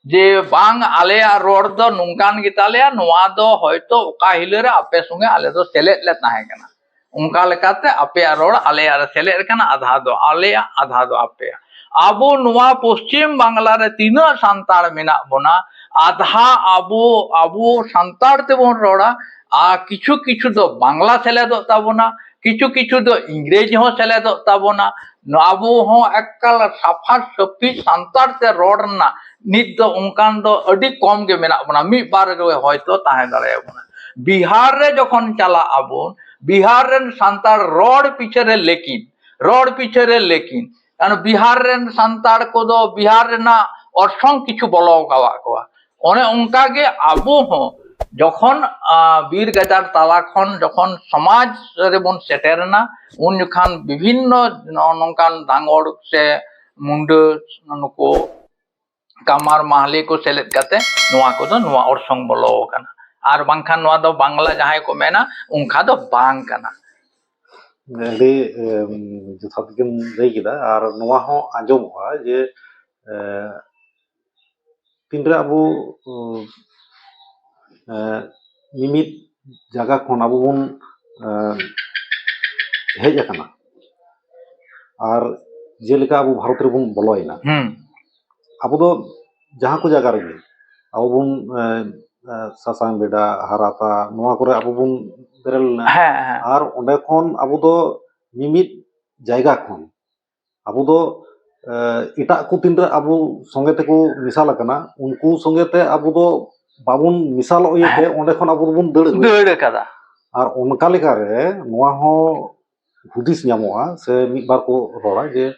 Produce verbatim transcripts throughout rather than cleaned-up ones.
ᱡᱮ ᱵᱟᱝ, ᱟᱞᱮᱭᱟᱜ ᱨᱚᱲ ᱫᱚ ᱱᱚᱝᱠᱟᱱ ᱜᱮᱛᱟᱞᱮᱭᱟ, ᱱᱚᱣᱟ ᱫᱚ ᱦᱚᱭᱛᱳ ᱚᱠᱟ ᱦᱤᱞᱳ ᱨᱮ ᱟᱯᱮ ᱥᱚᱸᱜᱮ ᱟᱞᱮ ᱫᱚ ᱥᱮᱞᱮᱫ ᱞᱮ ᱛᱟᱦᱮᱸ ᱠᱟᱱᱟ, ᱚᱱᱠᱟ ᱞᱮᱠᱟᱛᱮ ᱟᱯᱮᱭᱟᱜ ᱨᱚᱲ ᱟᱞᱮᱭᱟᱜ ᱨᱮ ᱥᱮᱞᱮᱫ ᱠᱟᱱᱟ, ᱟᱫᱷᱟ ᱫᱚ ᱟᱞᱮᱭᱟᱜ, ᱟᱫᱷᱟ ᱫᱚ ᱟᱯᱮᱭᱟᱜ᱾ ᱟᱵᱚ ᱱᱚᱣᱟ ᱯᱚᱥᱪᱤᱢ ᱵᱟᱝᱞᱟ ᱨᱮ ᱛᱤᱱᱟᱹᱜ ᱥᱟᱱᱛᱟᱲ ᱢᱮᱱᱟᱜ ᱵᱚᱱᱟ, ᱟᱫᱷᱟ ᱟᱵᱚ, ᱟᱵᱚ ᱥᱟᱱᱛᱟᱲ ᱛᱮᱵᱚᱱ ᱨᱚᱲᱟ, ᱟᱨ ᱠᱤᱪᱷᱩ ᱠᱤᱪᱷᱩ ᱫᱚ ᱵᱟᱝᱞᱟ ᱥᱮᱞᱮᱫᱚᱜ ᱛᱟᱵᱚᱱᱟ, ᱠᱤᱪᱷᱩ ᱠᱤᱪᱷᱩ ᱫᱚ ᱤᱝᱨᱮᱡᱤ ᱦᱚᱸ ᱥᱮᱞᱮᱫᱚᱜ ᱛᱟᱵᱚᱱᱟ᱾ ᱱᱚᱣᱟ ᱟᱵᱚ ᱦᱚᱸ ᱮᱠᱟᱞ ᱥᱟᱯᱷᱟ ᱥᱟᱹᱯᱷᱤ ᱥᱟᱱᱛᱟᱲ ᱛᱮ ᱨᱚᱲ ᱨᱮᱱᱟᱜ ᱱᱤᱛ ᱫᱚ ᱚᱱᱠᱟᱱ ᱫᱚ ᱟᱹᱰᱤ ᱠᱚᱢ ᱜᱮ ᱢᱮᱱᱟᱜ ᱵᱚᱱᱟ, ᱢᱤᱫ ᱵᱟᱨ ᱨᱮ ᱦᱚᱭᱛᱳ ᱛᱟᱦᱮᱸ ᱫᱟᱲᱮᱭᱟᱵᱚᱱᱟ᱾ ᱵᱤᱦᱟᱨ ᱨᱮ ᱡᱚᱠᱷᱚᱱ ᱪᱟᱞᱟᱜ ᱟᱵᱚᱱ, ᱵᱤᱦᱟᱨ ᱨᱮᱱ ᱥᱟᱱᱛᱟᱲ ᱨᱚᱲ ᱯᱤᱪᱷᱮ ᱨᱮ ᱞᱮᱠᱤᱱ, ᱨᱚᱲ ᱯᱤᱪᱷᱮ ᱨᱮ ᱞᱮᱠᱤᱱ, ᱠᱟᱨᱚᱱ ᱵᱤᱦᱟᱨ ᱨᱮᱱ ᱥᱟᱱᱛᱟᱲ ᱠᱚᱫᱚ ᱵᱤᱦᱟᱨ ᱨᱮᱱᱟᱜ ᱚᱨᱥᱚᱝ ᱠᱤᱪᱷᱩ ᱵᱚᱞᱚ ᱟᱠᱟᱣᱟᱫ ᱠᱚᱣᱟ᱾ ᱚᱱᱮ ᱚᱱᱠᱟ ᱜᱮ ᱟᱵᱚ ᱦᱚᱸ ᱡᱚᱠᱷᱚᱱ, ᱟ, ᱵᱤᱨ ᱜᱟᱡᱟᱲ ᱛᱟᱞᱟ ᱠᱷᱚᱱ ᱡᱚᱠᱷᱚᱱ ᱥᱚᱢᱟᱡᱽ ᱨᱮᱵᱚᱱ ᱥᱮᱴᱮᱨᱮᱱᱟ, ᱩᱱ ᱡᱚᱠᱷᱟᱱ ᱵᱤᱵᱷᱤᱱᱱᱚ ᱱᱚᱜᱼᱚ ᱱᱚᱝᱠᱟᱱ ᱫᱷᱟᱸᱜᱚᱲ ᱥᱮ ᱢᱩᱱᱰᱟᱹ, ᱱᱩᱠᱩ ᱠᱟᱢᱟᱨ ᱢᱟᱦᱞᱮ ᱠᱚ ᱥᱮᱞᱮᱫ ᱠᱟᱛᱮ ᱱᱚᱣᱟ ᱠᱚᱫᱚ ᱱᱚᱣᱟ ᱚᱨᱥᱚᱝ ᱵᱚᱞᱚ ᱟᱠᱟᱱᱟ᱾ ᱟᱨ ᱵᱟᱝᱠᱷᱟᱱ ᱱᱚᱣᱟ ᱫᱚ ᱵᱟᱝᱞᱟ ᱡᱟᱦᱟᱸᱭ ᱠᱚ ᱢᱮᱱᱟ, ᱚᱱᱠᱟ ᱫᱚ ᱵᱟᱝ ᱠᱟᱱᱟ᱾ ᱟᱹᱰᱤ, ᱮᱢ, ᱡᱚᱛᱷᱟᱛ ᱜᱮᱢ ᱞᱟᱹᱭ ᱠᱮᱫᱟ᱾ ᱟᱨ ᱱᱚᱣᱟ ᱦᱚᱸ ᱟᱸᱡᱚᱢᱚᱜᱼᱟ ᱡᱮ, ᱮ, ᱛᱤᱱᱨᱮ ᱟᱵᱚ, ᱩ, ᱮ, ᱢᱤᱢᱤᱫ ᱡᱟᱭᱜᱟ ᱠᱷᱚᱱ ᱟᱵᱚ ᱵᱚᱱ, ᱮ, ᱦᱮᱡ ᱟᱠᱟᱱᱟ, ᱟᱨ ᱡᱮᱞᱮᱠᱟ ᱟᱵᱚ ᱵᱷᱟᱨᱚᱛ ᱨᱮᱵᱚᱱ ᱵᱚᱞᱚᱭᱮᱱᱟ, ᱦᱩᱸ᱾ ᱟᱵᱚ ᱫᱚ ᱡᱟᱦᱟᱸ ᱠᱚ ᱡᱟᱭᱜᱟ ᱨᱮᱜᱮ ᱟᱵᱚ ᱵᱚᱱ, ᱮ, ᱮ, ᱥᱟᱥᱟᱝ ᱵᱮᱰᱟ, ᱦᱟᱨᱟᱯᱟ, ᱱᱚᱣᱟ ᱠᱚᱨᱮ ᱟᱵᱚ ᱵᱚᱱ ᱵᱮᱨᱮᱞ ᱞᱮᱱᱟ᱾ ᱦᱮᱸ, ᱦᱮᱸ᱾ ᱟᱨ ᱚᱸᱰᱮ ᱠᱷᱚᱱ ᱟᱵᱚ ᱫᱚ ᱢᱤᱢᱤᱫ ᱡᱟᱭᱜᱟ ᱠᱷᱚᱱ ᱟᱵᱚ ᱫᱚ, ᱮ, ᱮᱴᱟᱜ ᱠᱚ ᱛᱤᱱᱨᱮ ᱟᱵᱚ ᱥᱚᱸᱜᱮ ᱛᱮᱠᱚ ᱢᱮᱥᱟᱞ ᱟᱠᱟᱱᱟ, ᱩᱱᱠᱩ ᱥᱚᱸᱜᱮ ᱛᱮ ᱟᱵᱚ ᱫᱚ ᱵᱟᱵᱚᱱ ᱢᱮᱥᱟᱞᱚᱜ ᱤᱭᱟᱹᱛᱮ ᱦᱮᱸ᱾ ᱚᱸᱰᱮ ᱠᱷᱚᱱ ᱟᱵᱚ ᱫᱚᱵᱚᱱ ᱫᱟᱹᱲ ᱟᱹᱜᱩᱭᱟ᱾ ᱫᱟᱹᱲ ᱟᱠᱟᱫᱟ᱾ ᱟᱨ ᱚᱱᱠᱟ ᱞᱮᱠᱟᱨᱮ ᱱᱚᱣᱟ ᱦᱚᱸ ᱦᱩᱫᱤᱥ ᱧᱟᱢᱚᱜᱼᱟ, ᱥᱮ ᱢᱤᱫ ᱵᱟᱨ ᱠᱚ ᱨᱚᱲᱟ ᱡᱮ,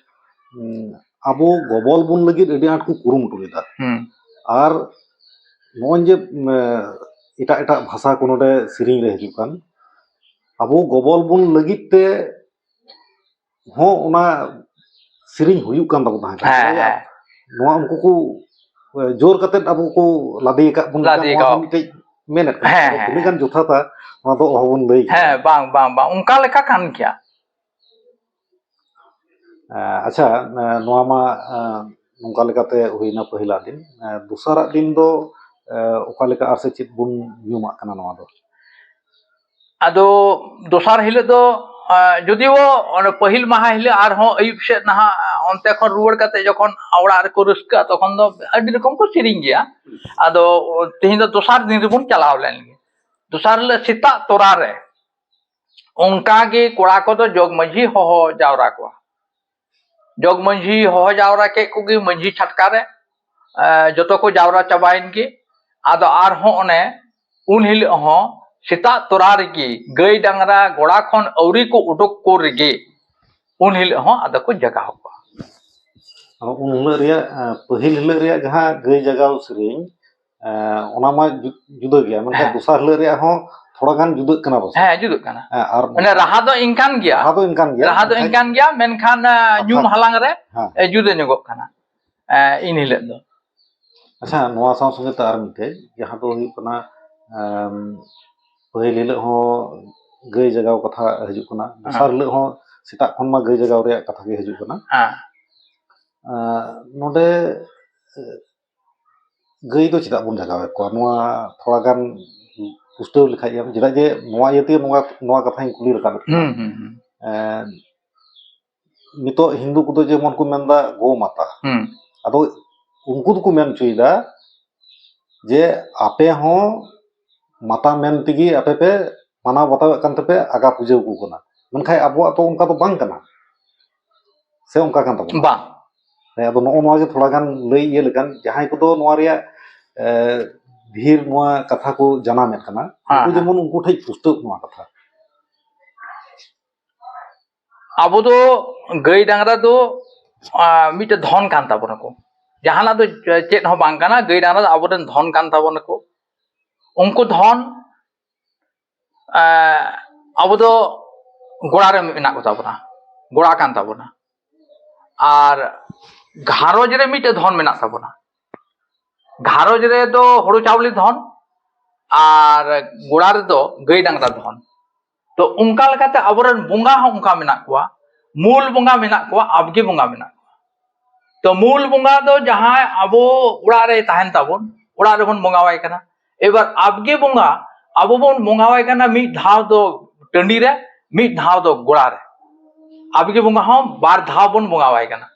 ᱩᱸ, ᱟᱵᱚ ᱜᱚᱵᱚᱞ ᱵᱚᱱ ᱞᱟᱹᱜᱤᱫ ᱟᱹᱰᱤ ᱟᱸᱴ ᱠᱚ ᱠᱩᱨᱩᱢᱩᱴᱩ ᱞᱮᱫᱟ᱾ ᱦᱩᱸ᱾ ᱟᱨ ᱱᱚᱜᱼᱚᱭ ᱡᱮ, ᱩᱸ, ᱮᱴᱟᱜ ᱮᱴᱟᱜ ᱵᱷᱟᱥᱟ ᱠᱚ ᱱᱚᱰᱮ ᱥᱮᱨᱮᱧ ᱨᱮ ᱦᱤᱡᱩᱜ ᱠᱟᱱ, ᱟᱵᱚ ᱜᱚᱵᱚᱞ ᱵᱚᱱ ᱞᱟᱹᱜᱤᱫ ᱛᱮ ᱦᱚᱸ ᱚᱱᱟ ᱥᱮᱨᱮᱧ ᱦᱩᱭᱩᱜ ᱠᱟᱱ ᱛᱟᱵᱚ ᱛᱟᱦᱮᱸ ᱠᱟᱱᱟ᱾ ᱦᱮᱸ, ᱦᱮᱸ᱾ ᱱᱚᱣᱟ ᱩᱱᱠᱩ ᱠᱚ, ᱮ, ᱡᱳᱨ ᱠᱟᱛᱮᱫ ᱟᱵᱚ ᱠᱚ ᱞᱟᱫᱮ ᱟᱠᱟᱫ ᱵᱚᱱ ᱞᱮᱠᱟ ᱞᱟᱫᱮ ᱱᱚᱣᱟ ᱟᱠᱟᱫ᱾ ᱦᱚᱸ ᱢᱤᱫᱴᱮᱡ ᱢᱮᱱᱮᱫ ᱠᱟᱱᱟ᱾ ᱦᱮᱸ, ᱟᱫᱚ ᱦᱮᱸ, ᱛᱤᱱᱟᱹᱜ ᱦᱮᱸ᱾ ᱜᱟᱱ ᱡᱚᱛᱷᱟᱛᱟ, ᱱᱚᱣᱟ ᱫᱚ ᱚᱦᱚᱵᱚᱱ ᱞᱟᱹᱭ ᱠᱮᱭᱟ᱾ ᱦᱮᱸ, ᱵᱟᱝ, ᱵᱟᱝ, ᱵᱟᱝ, ᱚᱱᱠᱟ ᱞᱮᱠᱟ ᱠᱟᱱ ᱜᱮᱭᱟ᱾ ᱮ, ᱟᱪᱪᱷᱟ, ᱮ, ᱱᱚᱣᱟ ᱢᱟ, ᱮ, ᱱᱚᱝᱠᱟ ᱞᱮᱠᱟᱛᱮ ᱦᱩᱭᱱᱟ ᱯᱟᱹᱦᱤᱞᱟᱜ ᱫᱤᱱ᱾ ᱮ, ᱫᱚᱥᱟᱨᱟᱜ ᱫᱤᱱ ᱫᱚ, ᱮ, ᱚᱠᱟ ᱞᱮᱠᱟ ᱟᱨ ᱥᱮ ᱪᱮᱫ ᱵᱚᱱ ᱧᱩᱢᱟᱜ ᱠᱟᱱᱟ ᱱᱚᱣᱟ ᱫᱚ? ᱟᱫᱚ ᱫᱚᱥᱟᱨ ᱦᱤᱞᱳᱜ ᱫᱚ, ᱟ, ᱡᱩᱫᱤᱭᱳ ᱚᱱᱮ ᱯᱟᱹᱦᱤᱞ ᱢᱟᱦᱟ ᱦᱤᱞᱳᱜ ᱟᱨᱦᱚᱸ ᱟᱹᱭᱩᱵ ᱥᱮᱫ ᱱᱟᱦᱟᱜ ᱚᱱᱛᱮ ᱠᱷᱚᱱ ᱨᱩᱣᱟᱹᱲ ᱠᱟᱛᱮ ᱡᱚᱠᱷᱚᱱ ᱚᱲᱟᱜ ᱨᱮᱠᱚ ᱨᱟᱹᱥᱠᱟᱹᱜᱼᱟ, ᱛᱚᱠᱷᱚᱱ ᱫᱚ ᱟᱹᱰᱤ ᱨᱚᱠᱚᱢ ᱠᱚ ᱥᱮᱨᱮᱧ ᱜᱮᱭᱟ᱾ ᱟᱫᱚ ᱛᱮᱦᱮᱧ ᱫᱚ ᱫᱚᱥᱟᱨ ᱫᱤᱱ ᱨᱮᱵᱚᱱ ᱪᱟᱞᱟᱣ ᱞᱮᱱ ᱜᱮ᱾ ᱫᱚᱥᱟᱨ ᱦᱤᱞᱳᱜ ᱥᱮᱛᱟᱜ ᱛᱚᱨᱟ ᱨᱮ ᱚᱱᱠᱟ ᱜᱮ ᱠᱚᱲᱟ ᱠᱚᱫᱚ ᱡᱚᱜᱽ ᱢᱟᱹᱡᱷᱤ ᱦᱚᱦᱚ ᱡᱟᱣᱨᱟ ᱠᱚᱣᱟ᱾ ᱡᱚᱜᱽ ᱢᱟᱹᱡᱷᱤ ᱦᱚᱦᱚ ᱡᱟᱣᱨᱟ ᱠᱮᱫ ᱠᱚᱜᱮ ᱢᱟᱹᱡᱷᱤ ᱪᱷᱟᱴᱠᱟ ᱨᱮ, ᱮ, ᱡᱚᱛᱚ ᱠᱚ ᱡᱟᱣᱨᱟ ᱪᱟᱵᱟᱭᱮᱱ ᱜᱮ᱾ ᱟᱫᱚ ᱟᱨᱦᱚᱸ ᱚᱱᱮ ᱩᱱ ᱦᱤᱞᱳᱜ ᱦᱚᱸ ᱥᱮᱛᱟᱜ ᱛᱚᱨᱟ ᱨᱮᱜᱮ ᱜᱟᱹᱭ ᱰᱟᱝᱨᱟ ᱜᱚᱲᱟ ᱠᱷᱚᱱ ᱟᱹᱣᱨᱤ ᱠᱚ ᱩᱰᱩᱠ ᱠᱚ ᱨᱮᱜᱮ ᱩᱱ ᱦᱤᱞᱳᱜ ᱦᱚᱸ ᱟᱫᱚ ᱠᱚ ᱡᱟᱜᱟᱣ ᱠᱚᱣᱟ᱾ ᱟᱫᱚ ᱩᱱ ᱦᱤᱞᱳᱜ ᱨᱮᱭᱟᱜ, ᱮ, ᱯᱟᱹᱦᱤᱞ ᱦᱤᱞᱳᱜ ᱨᱮᱭᱟᱜ ᱡᱟᱦᱟᱸ ᱜᱟᱹᱭ ᱡᱟᱜᱟᱣ ᱥᱮᱨᱮᱧ, ᱮ, ᱚᱱᱟ ᱢᱟ ᱡᱩ- ᱡᱩᱫᱟᱹ ᱜᱮᱭᱟ, ᱢᱮᱱᱠᱷᱟᱱ ᱦᱮᱸ᱾ ᱫᱚᱥᱟᱨ ᱦᱤᱞᱳᱜ ᱨᱮᱭᱟᱜ ᱦᱚᱸ ᱛᱷᱚᱲᱟ ᱜᱟᱱ ᱡᱩᱫᱟᱹᱜ ᱠᱟᱱᱟ ᱯᱟᱥᱮ? ᱦᱮᱸ, ᱡᱩᱫᱟᱹᱜ ᱠᱟᱱᱟ᱾ ᱦᱮᱸ, ᱟᱨ ᱢᱟᱱᱮ ᱨᱟᱦᱟ ᱫᱚ ᱤᱱᱠᱟᱱ ᱜᱮᱭᱟ᱾ ᱨᱟᱦᱟ ᱫᱚ ᱤᱱᱠᱟᱱ ᱜᱮᱭᱟ, ᱨᱟᱦᱟ ᱫᱚ ᱢᱮᱱᱠᱷᱟᱱ ᱤᱱᱠᱟᱱ ᱜᱮᱭᱟ, ᱢᱮᱱᱠᱷᱟᱱ, ᱟ, ᱧᱩᱢ ᱠᱟᱛᱷᱟ- ᱦᱟᱞᱟᱝ ᱨᱮ, ᱦᱮᱸ᱾ ᱮ, ᱡᱩᱫᱟᱹ ᱧᱚᱜᱚᱜ ᱠᱟᱱᱟ, ᱮ, ᱤᱱ ᱦᱤᱞᱳᱜ ᱫᱚ᱾ ᱟᱪᱪᱷᱟ, ᱱᱚᱣᱟ ᱥᱟᱶ ᱥᱚᱸᱜᱮ ᱛᱮ ᱟᱨ ᱢᱤᱫᱴᱮᱡ, ᱡᱟᱦᱟᱸ ᱫᱚ ᱦᱩᱭᱩᱜ ᱠᱟᱱᱟ, ᱮᱢ, ᱯᱟᱹᱦᱤᱞ ᱦᱤᱞᱳᱜ ᱦᱚᱸ ᱜᱟᱹᱭ ᱡᱟᱜᱟᱣ ᱠᱟᱛᱷᱟ ᱦᱤᱡᱩᱜ ᱠᱟᱱᱟ, ᱫᱚᱥᱟᱨ ᱦᱮᱸ᱾ ᱦᱤᱞᱳᱜ ᱦᱚᱸ ᱥᱮᱛᱟᱜ ᱠᱷᱚᱱ ᱢᱟ ᱜᱟᱹᱭ ᱡᱟᱜᱟᱣ ᱨᱮᱭᱟᱜ ᱠᱟᱛᱷᱟ ᱜᱮ ᱦᱤᱡᱩᱜ ᱠᱟᱱᱟ᱾ ᱦᱮᱸ᱾ ᱮᱸ, ᱱᱚᱰᱮ, ᱮ, ᱜᱟᱹᱭ ᱫᱚ ᱪᱮᱫᱟᱜ ᱵᱚᱱ ᱡᱟᱜᱟᱣᱮᱫ ᱠᱚᱣᱟ? ᱱᱚᱣᱟ ᱛᱷᱚᱲᱟ ᱜᱟᱱ ᱯᱩᱥᱴᱟᱹᱣ ᱞᱮᱠᱷᱟᱡ ᱮᱢ, ᱪᱮᱫᱟᱜ ᱡᱮ ᱱᱚᱣᱟ ᱤᱭᱟᱹ ᱛᱮᱜᱮ ᱱᱚᱣᱟ, ᱱᱚᱣᱟ ᱠᱟᱛᱷᱟᱧ ᱠᱩᱞᱤ ᱨᱟᱠᱟᱵᱮᱫ ᱠᱟᱱᱟ᱾ ᱦᱩᱸ, ᱦᱩᱸ, ᱦᱩᱸ᱾ ᱮᱸ, ᱱᱤᱛᱚᱜ ᱦᱤᱱᱫᱩ ᱠᱚᱫᱚ ᱡᱮᱢᱚᱱ ᱠᱚ ᱢᱮᱱᱫᱟ ᱜᱳ ᱢᱟᱛᱟ, ᱦᱩᱸ᱾ ᱟᱫᱚ ᱩᱱᱠᱩ ᱫᱚᱠᱚ ᱢᱮᱱ ᱦᱚᱪᱚᱭᱮᱫᱟ ᱡᱮ ᱟᱯᱮ ᱦᱚᱸ ᱢᱟᱛᱟ ᱢᱮᱱ ᱛᱮᱜᱮ ᱟᱯᱮ ᱯᱮ ᱢᱟᱱᱟᱣ ᱵᱟᱛᱟᱣᱮᱫ ᱠᱟᱱ ᱛᱮᱯᱮ ᱟᱜᱟ ᱯᱩᱡᱟᱹ ᱟᱠᱚ ᱠᱟᱱᱟ, ᱢᱮᱱᱠᱷᱟᱱ ᱟᱵᱚᱣᱟᱜ ᱛᱚ ᱚᱱᱠᱟ ᱫᱚ ᱵᱟᱝ ᱠᱟᱱᱟ, ᱥᱮ ᱚᱱᱠᱟ ᱠᱟᱱ ᱛᱟᱵᱚᱱᱟ? ᱵᱟᱝ᱾ ᱦᱮᱸ, ᱟᱫᱚ ᱱᱚᱜᱼᱚ ᱱᱚᱣᱟ ᱜᱮ ᱛᱷᱚᱲᱟ ᱜᱟᱱ ᱞᱟᱹᱭ ᱤᱭᱟᱹ ᱞᱮᱠᱷᱟᱱ, ᱡᱟᱦᱟᱸᱭ ᱠᱚᱫᱚ ᱱᱚᱣᱟ ᱨᱮᱭᱟᱜ, ᱮ, ᱵᱷᱤᱲ ᱱᱚᱣᱟ ᱠᱟᱛᱷᱟ ᱠᱚ ᱡᱟᱱᱟᱢᱮᱫ ᱠᱟᱱᱟ, ᱦᱮᱸ, ᱩᱱᱠᱩ ᱦᱮᱸ᱾ ᱡᱮᱢᱚᱱ ᱩᱱᱠᱩ ᱴᱷᱮᱡ ᱯᱩᱥᱴᱟᱹᱜ ᱱᱚᱣᱟ ᱠᱟᱛᱷᱟ᱾ ᱟᱵᱚ ᱫᱚ ᱜᱟᱹᱭ ᱰᱟᱝᱨᱟ ᱫᱚ, ᱟ, ᱢᱤᱫᱴᱮᱡ ᱫᱷᱚᱱ ᱠᱟᱱ ᱛᱟᱵᱚᱱᱟᱠᱚ᱾ ᱡᱟᱦᱟᱱᱟᱜ ᱫᱚ ᱪᱮᱫ ᱦᱚᱸ ᱵᱟᱝ ᱠᱟᱱᱟ, ᱜᱟᱹᱭ ᱰᱟᱝᱨᱟ ᱫᱚ ᱟᱵᱚᱨᱮᱱ ᱫᱷᱚᱱ ᱠᱟᱱ ᱛᱟᱵᱚᱱᱟᱠᱚ᱾ ᱩᱱᱠᱩ ᱫᱷᱚᱱ, ᱟ, ᱟᱵᱚ ᱫᱚ ᱜᱚᱲᱟ ᱨᱮ ᱢᱮᱱᱟᱜ ᱠᱚ ᱛᱟᱵᱚᱱᱟ, ᱜᱚᱲᱟ ᱠᱟᱱ ᱛᱟᱵᱚᱱᱟ᱾ ᱟᱨ ᱜᱷᱟᱨᱚᱸᱡᱽ ᱨᱮ ᱢᱤᱫᱴᱮᱡ ᱫᱷᱚᱱ ᱢᱮᱱᱟᱜ ᱛᱟᱵᱚᱱᱟ᱾ ᱜᱷᱟᱨᱚᱸᱡᱽ ᱨᱮᱫᱚ ᱦᱳᱲᱳ ᱪᱟᱣᱞᱮ ᱫᱷᱚᱱ, ᱟᱨ ᱜᱚᱲᱟ ᱨᱮᱫᱚ ᱜᱟᱹᱭ ᱰᱟᱝᱨᱟ ᱫᱷᱚᱱ᱾ ᱛᱚ ᱚᱱᱠᱟ ᱞᱮᱠᱟᱛᱮ ᱟᱵᱚᱨᱮᱱ ᱵᱚᱸᱜᱟ ᱦᱚᱸ ᱚᱱᱠᱟ ᱢᱮᱱᱟᱜ ᱠᱚᱣᱟ, ᱢᱩᱞ ᱵᱚᱸᱜᱟ ᱢᱮᱱᱟᱜ ᱠᱚᱣᱟ, ᱟᱵᱜᱮ ᱵᱚᱸᱜᱟ ᱢᱮᱱᱟᱜ ᱠᱚᱣᱟ᱾ ᱛᱚ ᱢᱩᱞ ᱵᱚᱸᱜᱟ ᱫᱚ ᱡᱟᱦᱟᱸᱭ ᱟᱵᱚ ᱚᱲᱟᱜ ᱨᱮ ᱛᱟᱦᱮᱱ ᱛᱟᱵᱚᱱ, ᱚᱲᱟᱜ ᱨᱮᱵᱚᱱ ᱵᱚᱸᱜᱟᱣᱟᱭ ᱠᱟᱱᱟ᱾ ᱮᱵᱟᱨ ᱟᱵᱜᱮ ᱵᱚᱸᱜᱟ ᱟᱵᱚ ᱵᱚᱱ ᱵᱚᱸᱜᱟᱣᱟᱭ ᱠᱟᱱᱟ ᱢᱤᱫ ᱫᱷᱟᱣ ᱫᱚ ᱴᱟᱺᱰᱤ ᱨᱮ, ᱢᱤᱫ ᱫᱷᱟᱣ ᱫᱚ ᱜᱚᱲᱟ ᱨᱮ᱾ ᱟᱵᱜᱮ ᱵᱚᱸᱜᱟ ᱦᱚᱸ ᱵᱟᱨ ᱫᱷᱟᱣ ᱵᱚᱱ ᱵᱚᱸᱜᱟᱣᱟᱭ ᱠᱟᱱᱟ᱾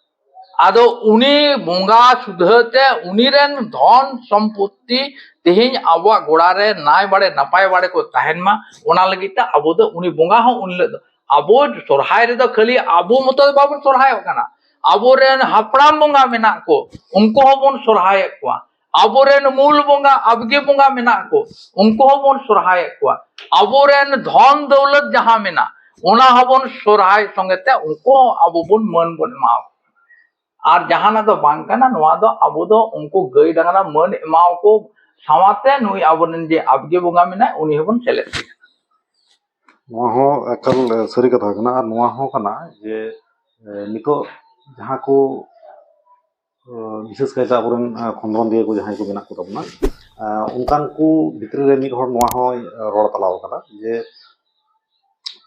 ᱟᱫᱚ ᱩᱱᱤ ᱵᱚᱸᱜᱟ ᱥᱩᱫᱷᱟᱹ ᱛᱮ ᱩᱱᱤ ᱨᱮᱱ ᱫᱷᱚᱱ ᱥᱚᱢᱯᱚᱛᱛᱤ ᱛᱮᱦᱮᱧ ᱟᱵᱚᱣᱟᱜ ᱜᱚᱲᱟ ᱨᱮ ᱱᱟᱭ ᱵᱟᱲᱮ ᱱᱟᱯᱟᱭ ᱵᱟᱲᱮ ᱠᱚ ᱛᱟᱦᱮᱱ ᱢᱟ, ᱚᱱᱟ ᱞᱟᱹᱜᱤᱫ ᱛᱮ ᱟᱵᱚ ᱫᱚ ᱩᱱᱤ ᱵᱚᱸᱜᱟ ᱦᱚᱸ ᱩᱱ ᱦᱤᱞᱳᱜ ᱫᱚ, ᱟᱵᱚ ᱥᱚᱨᱦᱟᱭ ᱨᱮᱫᱚ ᱠᱷᱟᱹᱞᱤ ᱟᱵᱚ ᱢᱚᱛᱚ ᱫᱚ ᱵᱟᱵᱚᱱ ᱥᱚᱨᱦᱟᱭᱚᱜ ᱠᱟᱱᱟ, ᱟᱵᱚᱨᱮᱱ ᱦᱟᱯᱲᱟᱢ ᱵᱚᱸᱜᱟ ᱢᱮᱱᱟᱜ ᱠᱚ, ᱩᱱᱠᱩ ᱦᱚᱸᱵᱚᱱ ᱥᱚᱨᱦᱟᱭᱮᱫ ᱠᱚᱣᱟ᱾ ᱟᱵᱚᱨᱮᱱ ᱢᱩᱞ ᱵᱚᱸᱜᱟ ᱟᱵᱜᱮ ᱵᱚᱸᱜᱟ ᱢᱮᱱᱟᱜ ᱠᱚ, ᱩᱱᱠᱩ ᱦᱚᱸᱵᱚᱱ ᱥᱚᱨᱦᱟᱭᱮᱫ ᱠᱚᱣᱟ᱾ ᱟᱵᱚᱨᱮᱱ ᱫᱷᱚᱱ ᱫᱟᱹᱣᱞᱟᱹᱛ ᱡᱟᱦᱟᱸ ᱢᱮᱱᱟᱜ, ᱚᱱᱟ ᱦᱚᱸᱵᱚᱱ ᱥᱚᱨᱦᱟᱭ ᱥᱚᱸᱜᱮ ᱛᱮ ᱩᱱᱠᱩ ᱦᱚᱸ ᱟᱵᱚ ᱵᱚᱱ ᱢᱟᱹᱱ ᱵᱚᱱ ᱮᱢᱟ ᱠᱚ᱾ ᱟᱨ ᱡᱟᱦᱟᱱᱟᱜ ᱫᱚ ᱵᱟᱝ ᱠᱟᱱᱟ, ᱱᱚᱣᱟ ᱫᱚ ᱟᱵᱚ ᱫᱚ ᱩᱱᱠᱩ ᱜᱟᱹᱭ ᱰᱟᱝᱨᱟ ᱢᱟᱹᱱ ᱮᱢᱟᱣᱟᱠᱚ ᱥᱟᱶᱛᱮ ᱱᱩᱭ ᱟᱵᱚᱨᱮᱱ ᱡᱮ ᱟᱵᱜᱮ ᱵᱚᱸᱜᱟ ᱢᱮᱱᱟᱭ, ᱩᱱᱤ ᱦᱚᱸᱵᱚᱱ ᱥᱮᱞᱮᱫ ᱮᱭᱟ᱾ ᱱᱚᱣᱟ ᱦᱚᱸ ᱮᱠᱟᱞ, ᱮ, ᱥᱟᱹᱨᱤ ᱠᱟᱛᱷᱟ ᱠᱟᱱᱟ᱾ ᱟᱨ ᱱᱚᱣᱟ ᱦᱚᱸ ᱠᱟᱱᱟ ᱡᱮ, ᱮ, ᱱᱤᱛᱚᱜ ᱡᱟᱦᱟᱸ ᱠᱚ, ᱮ, ᱵᱤᱥᱮᱥ ᱠᱟᱭᱛᱮ ᱟᱵᱚᱨᱮᱱ, ᱮ, ᱠᱷᱚᱸᱫᱽᱨᱚᱸᱫᱤᱭᱟᱹ ᱠᱚ ᱡᱟᱦᱟᱸᱭ ᱠᱚ ᱢᱮᱱᱟᱜ ᱠᱚ ᱛᱟᱵᱚᱱᱟ, ᱮ, ᱚᱱᱠᱟᱱ ᱠᱚ ᱵᱷᱤᱛᱨᱤ ᱨᱮ ᱢᱤᱫ ᱦᱚᱲ ᱱᱚᱣᱟ ᱦᱚᱸᱭ, ᱮ, ᱨᱚᱲ ᱛᱟᱞᱟᱣ ᱟᱠᱟᱫᱟ ᱡᱮ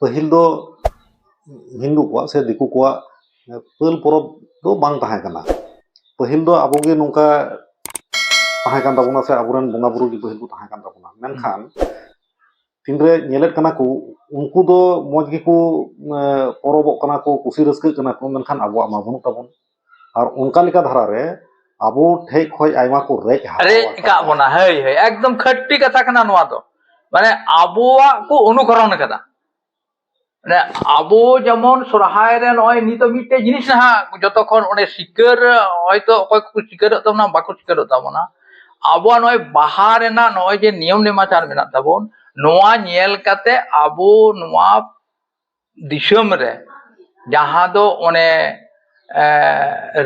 ᱯᱟᱹᱦᱤᱞ ᱫᱚ ᱦᱤᱱᱫᱩ ᱠᱚᱣᱟᱜ ᱥᱮ ᱫᱤᱠᱩ ᱠᱚᱣᱟᱜ, ᱮ, ᱯᱟᱹᱞ ᱯᱚᱨᱚᱵᱽ ᱫᱚ ᱵᱟᱝ ᱛᱟᱦᱮᱸ ᱠᱟᱱᱟ᱾ ᱯᱟᱹᱦᱤᱞ ᱫᱚ ᱟᱵᱚ ᱜᱮ ᱱᱚᱝᱠᱟ ᱛᱟᱦᱮᱸ ᱠᱟᱱ ᱛᱟᱵᱚᱱᱟ ᱥᱮ ᱟᱵᱚᱨᱮᱱ ᱵᱚᱸᱜᱟ ᱵᱩᱨᱩ ᱜᱮ ᱯᱟᱹᱦᱤᱞ ᱠᱚ ᱛᱟᱦᱮᱸ ᱠᱟᱱ ᱛᱟᱵᱚᱱᱟ᱾ ᱢᱮᱱᱠᱷᱟᱱ ᱛᱤᱱᱨᱮ ᱧᱮᱞᱮᱫ ᱠᱟᱱᱟ ᱠᱚ, ᱩᱱᱠᱩ ᱫᱚ ᱢᱚᱡᱽ ᱜᱮᱠᱚ, ᱮ, ᱯᱚᱨᱚᱵᱚᱜ ᱠᱟᱱᱟ ᱠᱚ, ᱠᱩᱥᱤ ᱨᱟᱹᱥᱠᱟᱹᱜ ᱠᱟᱱᱟ ᱠᱚ, ᱢᱮᱱᱠᱷᱟᱱ ᱟᱵᱚᱣᱟᱜ ᱢᱟ ᱵᱟᱹᱱᱩᱜ ᱛᱟᱵᱚᱱ᱾ ᱟᱨ ᱚᱱᱠᱟ ᱞᱮᱠᱟ ᱫᱷᱟᱨᱟ ᱨᱮ ᱟᱵᱚ ᱴᱷᱮᱡ ᱠᱷᱚᱡ ᱟᱭᱢᱟ ᱠᱚ ᱨᱮᱡ ᱦᱟᱛᱟᱣ ᱨᱮᱡ ᱟᱠᱟᱫ ᱟᱠᱟᱫ ᱵᱚᱱᱟ᱾ ᱵᱚᱱᱟ᱾ ᱦᱳᱭ, ᱦᱳᱭ, ᱮᱠᱫᱚᱢ ᱠᱷᱟᱹᱴᱤ ᱠᱟᱛᱷᱟ ᱠᱟᱱᱟ ᱱᱚᱣᱟ ᱫᱚ᱾ ᱢᱟᱱᱮ ᱟᱵᱚᱣᱟᱜ ᱠᱚ ᱚᱱᱩᱠᱚᱨᱚᱱ ᱠᱟᱫᱟ᱾ ᱢᱟᱱᱮ ᱟᱵᱚ ᱡᱮᱢᱚᱱ ᱥᱚᱨᱦᱟᱭ ᱨᱮ ᱱᱚᱜᱼᱚᱭ ᱱᱤᱛᱚᱜ ᱢᱤᱫᱴᱮᱡ ᱡᱤᱱᱤᱥ ᱱᱟᱦᱟᱜ ᱡᱚᱛᱚ ᱠᱷᱚᱱ ᱚᱸᱰᱮ ᱥᱤᱠᱟᱹᱨ, ᱦᱚᱭᱛᱳ ᱚᱠᱚᱭ ᱠᱚᱠᱚ ᱥᱤᱠᱟᱹᱨᱚᱜ ᱛᱟᱵᱚᱱᱟ, ᱵᱟᱠᱚ ᱥᱤᱠᱟᱹᱨᱚᱜ ᱛᱟᱵᱚᱱᱟ, ᱟᱵᱚᱣᱟᱜ ᱱᱚᱜᱼᱚᱭ ᱵᱟᱦᱟ ᱨᱮᱱᱟᱜ ᱱᱚᱜᱼᱚᱭ ᱡᱮ ᱱᱤᱭᱚᱢ ᱱᱮᱢᱟᱪᱟᱨ ᱢᱮᱱᱟᱜ ᱛᱟᱵᱚᱱ, ᱱᱚᱣᱟ ᱧᱮᱞ ᱠᱟᱛᱮ ᱟᱵᱚ ᱱᱚᱣᱟ ᱫᱤᱥᱚᱢ ᱨᱮ ᱡᱟᱦᱟᱸ ᱫᱚ ᱚᱱᱮ, ᱮ,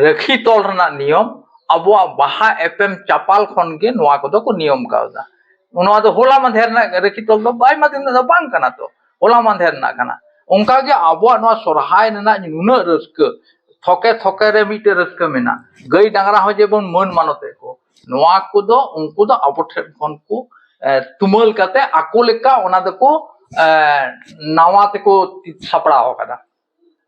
ᱨᱟᱹᱠᱷᱤ ᱛᱚᱞ ᱨᱮᱱᱟᱜ ᱱᱤᱭᱚᱢ, ᱟᱵᱚᱣᱟᱜ ᱵᱟᱦᱟ ᱮᱯᱮᱢ ᱪᱟᱯᱟᱞ ᱠᱷᱚᱱ ᱜᱮ ᱱᱚᱣᱟ ᱠᱚᱫᱚ ᱠᱚ ᱱᱤᱭᱚᱢ ᱠᱟᱣᱫᱟ᱾ ᱱᱚᱣᱟ ᱫᱚ ᱦᱚᱞᱟ ᱢᱟᱫᱷᱮᱨ ᱨᱮᱱᱟᱜ ᱨᱟᱹᱠᱷᱤ ᱛᱚᱞ ᱫᱚ ᱟᱭᱢᱟ ᱫᱤᱱ ᱨᱮᱱᱟᱜ ᱫᱚ ᱵᱟᱝ ᱠᱟᱱᱟ ᱛᱚ, ᱦᱚᱞᱟ ᱢᱟᱫᱷᱮᱨ ᱨᱮᱱᱟᱜ ᱠᱟᱱᱟ᱾ ᱚᱱᱠᱟ ᱜᱮ ᱟᱵᱚᱣᱟᱜ ᱱᱚᱣᱟ ᱥᱚᱨᱦᱟᱭ ᱨᱮᱱᱟᱜ ᱱᱩᱱᱟᱹᱜ ᱨᱟᱹᱥᱠᱟᱹ, ᱛᱷᱚᱠᱮ ᱛᱷᱚᱠᱮ ᱨᱮ ᱢᱤᱫᱴᱮᱡ ᱨᱟᱹᱥᱠᱟᱹ ᱢᱮᱱᱟᱜᱼᱟ, ᱜᱟᱹᱭ ᱰᱟᱝᱨᱟ ᱦᱚᱸ ᱡᱮᱵᱚᱱ ᱢᱟᱹᱱ ᱢᱟᱱᱚᱛᱮᱫ ᱠᱚ, ᱱᱚᱣᱟ ᱠᱚᱫᱚ ᱩᱱᱠᱩ ᱫᱚ ᱟᱵᱚ ᱴᱷᱮᱱ ᱠᱷᱚᱱ ᱠᱚ, ᱮ, ᱛᱩᱢᱟᱹᱞ ᱠᱟᱛᱮ ᱟᱠᱚ ᱞᱮᱠᱟ ᱚᱱᱟ ᱫᱚᱠᱚ, ᱮ, ᱱᱟᱣᱟ ᱛᱮᱠᱚ ᱥᱟᱯᱲᱟᱣ ᱟᱠᱟᱫᱟ᱾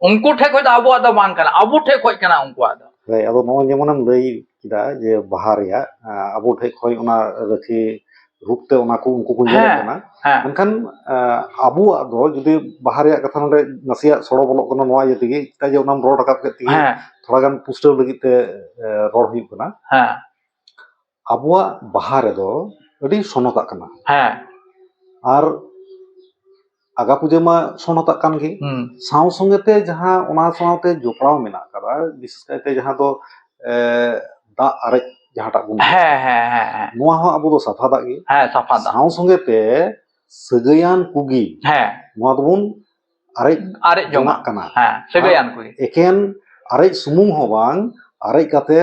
ᱩᱱᱠᱩ ᱴᱷᱮᱱ ᱠᱷᱚᱱ ᱫᱚ ᱟᱵᱚᱣᱟᱜ ᱫᱚ ᱵᱟᱝ ᱠᱟᱱᱟ, ᱟᱵᱚ ᱴᱷᱮᱱ ᱠᱷᱚᱱ ᱠᱟᱱᱟ ᱩᱱᱠᱩᱣᱟᱜ ᱫᱚ᱾ ᱦᱳᱭ, ᱟᱫᱚ ᱱᱚᱜᱼᱚᱭ ᱡᱮᱢᱚᱱᱮᱢ ᱞᱟᱹᱭ ᱠᱮᱫᱟ ᱡᱮ ᱵᱟᱦᱟ ᱨᱮᱭᱟᱜ, ᱟᱸ, ᱟᱵᱚ ᱴᱷᱮᱡ ᱠᱷᱚᱱ ᱚᱱᱟ ᱨᱟᱹᱠᱷᱤ ᱨᱩᱯ ᱛᱮ ᱚᱱᱟ ᱠᱚ ᱩᱱᱠᱩ ᱠᱚ ᱧᱮᱞᱚᱜ ᱦᱮᱸ, ᱠᱟᱱᱟ᱾ ᱦᱮᱸ᱾ ᱢᱮᱱᱠᱷᱟᱱ, ᱟᱸ, ᱟᱵᱚᱣᱟᱜ ᱫᱚ ᱡᱩᱫᱤ ᱵᱟᱦᱟ ᱨᱮᱭᱟᱜ ᱠᱟᱛᱷᱟ ᱱᱚᱰᱮ ᱱᱟᱥᱮᱭᱟᱜ ᱥᱚᱲᱚ ᱵᱚᱞᱚᱜ ᱠᱟᱱᱟ ᱱᱚᱣᱟ ᱤᱭᱟᱹ ᱛᱮᱜᱮ, ᱪᱮᱫᱟᱜ ᱡᱮ ᱚᱱᱟᱢ ᱨᱚᱲ ᱨᱟᱠᱟᱵ ᱠᱮᱫ ᱛᱮᱜᱮ ᱦᱮᱸ᱾ ᱛᱷᱚᱲᱟ ᱜᱟᱱ ᱯᱩᱥᱴᱟᱹᱣ ᱞᱟᱹᱜᱤᱫ ᱛᱮ, ᱮ, ᱨᱚᱲ ᱦᱩᱭᱩᱜ ᱠᱟᱱᱟ᱾ ᱦᱮᱸ᱾ ᱟᱵᱚᱣᱟᱜ ᱵᱟᱦᱟ ᱨᱮᱫᱚ ᱟᱹᱰᱤ ᱥᱚᱱᱚᱛᱟᱜ ᱠᱟᱱᱟ᱾ ᱦᱮᱸ᱾ ᱟᱨ ᱟᱜᱟ ᱯᱩᱡᱟᱹ ᱢᱟ ᱥᱚᱱᱚᱛᱟᱜ ᱠᱟᱱ ᱜᱮ᱾ ᱦᱩᱸ᱾ ᱥᱟᱶ ᱥᱚᱸᱜᱮ ᱛᱮ ᱡᱟᱦᱟᱸ ᱚᱱᱟ ᱥᱟᱶᱛᱮ ᱡᱚᱯᱲᱟᱣ ᱢᱮᱱᱟᱜ ᱟᱠᱟᱫᱟ, ᱵᱤᱥᱮᱥ ᱠᱟᱭᱛᱮ ᱡᱟᱦᱟᱸ ᱫᱚ, ᱮ, ᱫᱟᱜ ᱟᱨᱮᱡ ᱡᱟᱦᱟᱸᱴᱟᱜ ᱵᱚᱱ ᱢᱮᱛᱟᱜ ᱦᱮᱸ, ᱠᱟᱱᱟ, ᱦᱮᱸ, ᱦᱮᱸ, ᱦᱮᱸ᱾ ᱱᱚᱣᱟ ᱦᱚᱸ ᱟᱵᱚ ᱫᱚ ᱥᱟᱯᱷᱟ ᱫᱟᱜ ᱜᱮ᱾ ᱦᱮᱸ, ᱥᱟᱯᱷᱟ ᱫᱟᱜ᱾ ᱥᱟᱶ ᱥᱚᱸᱜᱮ ᱛᱮ ᱥᱟᱹᱜᱟᱹᱭᱟᱱ ᱠᱩᱜᱤ, ᱦᱮᱸ᱾ ᱱᱚᱣᱟ ᱫᱚᱵᱚᱱ ᱟᱨᱮᱡ ᱟᱨᱮᱡ ᱡᱚᱝᱟᱜ ᱡᱚᱝᱟᱜ᱾ ᱠᱟᱱᱟ᱾ ᱦᱮᱸ, ᱥᱟᱹᱜᱟᱹᱭᱟᱱ ᱟᱨ ᱠᱩᱜᱤ᱾ ᱮᱠᱮᱱ ᱟᱨᱮᱡ ᱥᱩᱢᱩᱝ ᱦᱚᱸ ᱵᱟᱝ, ᱟᱨᱮᱡ ᱠᱟᱛᱮ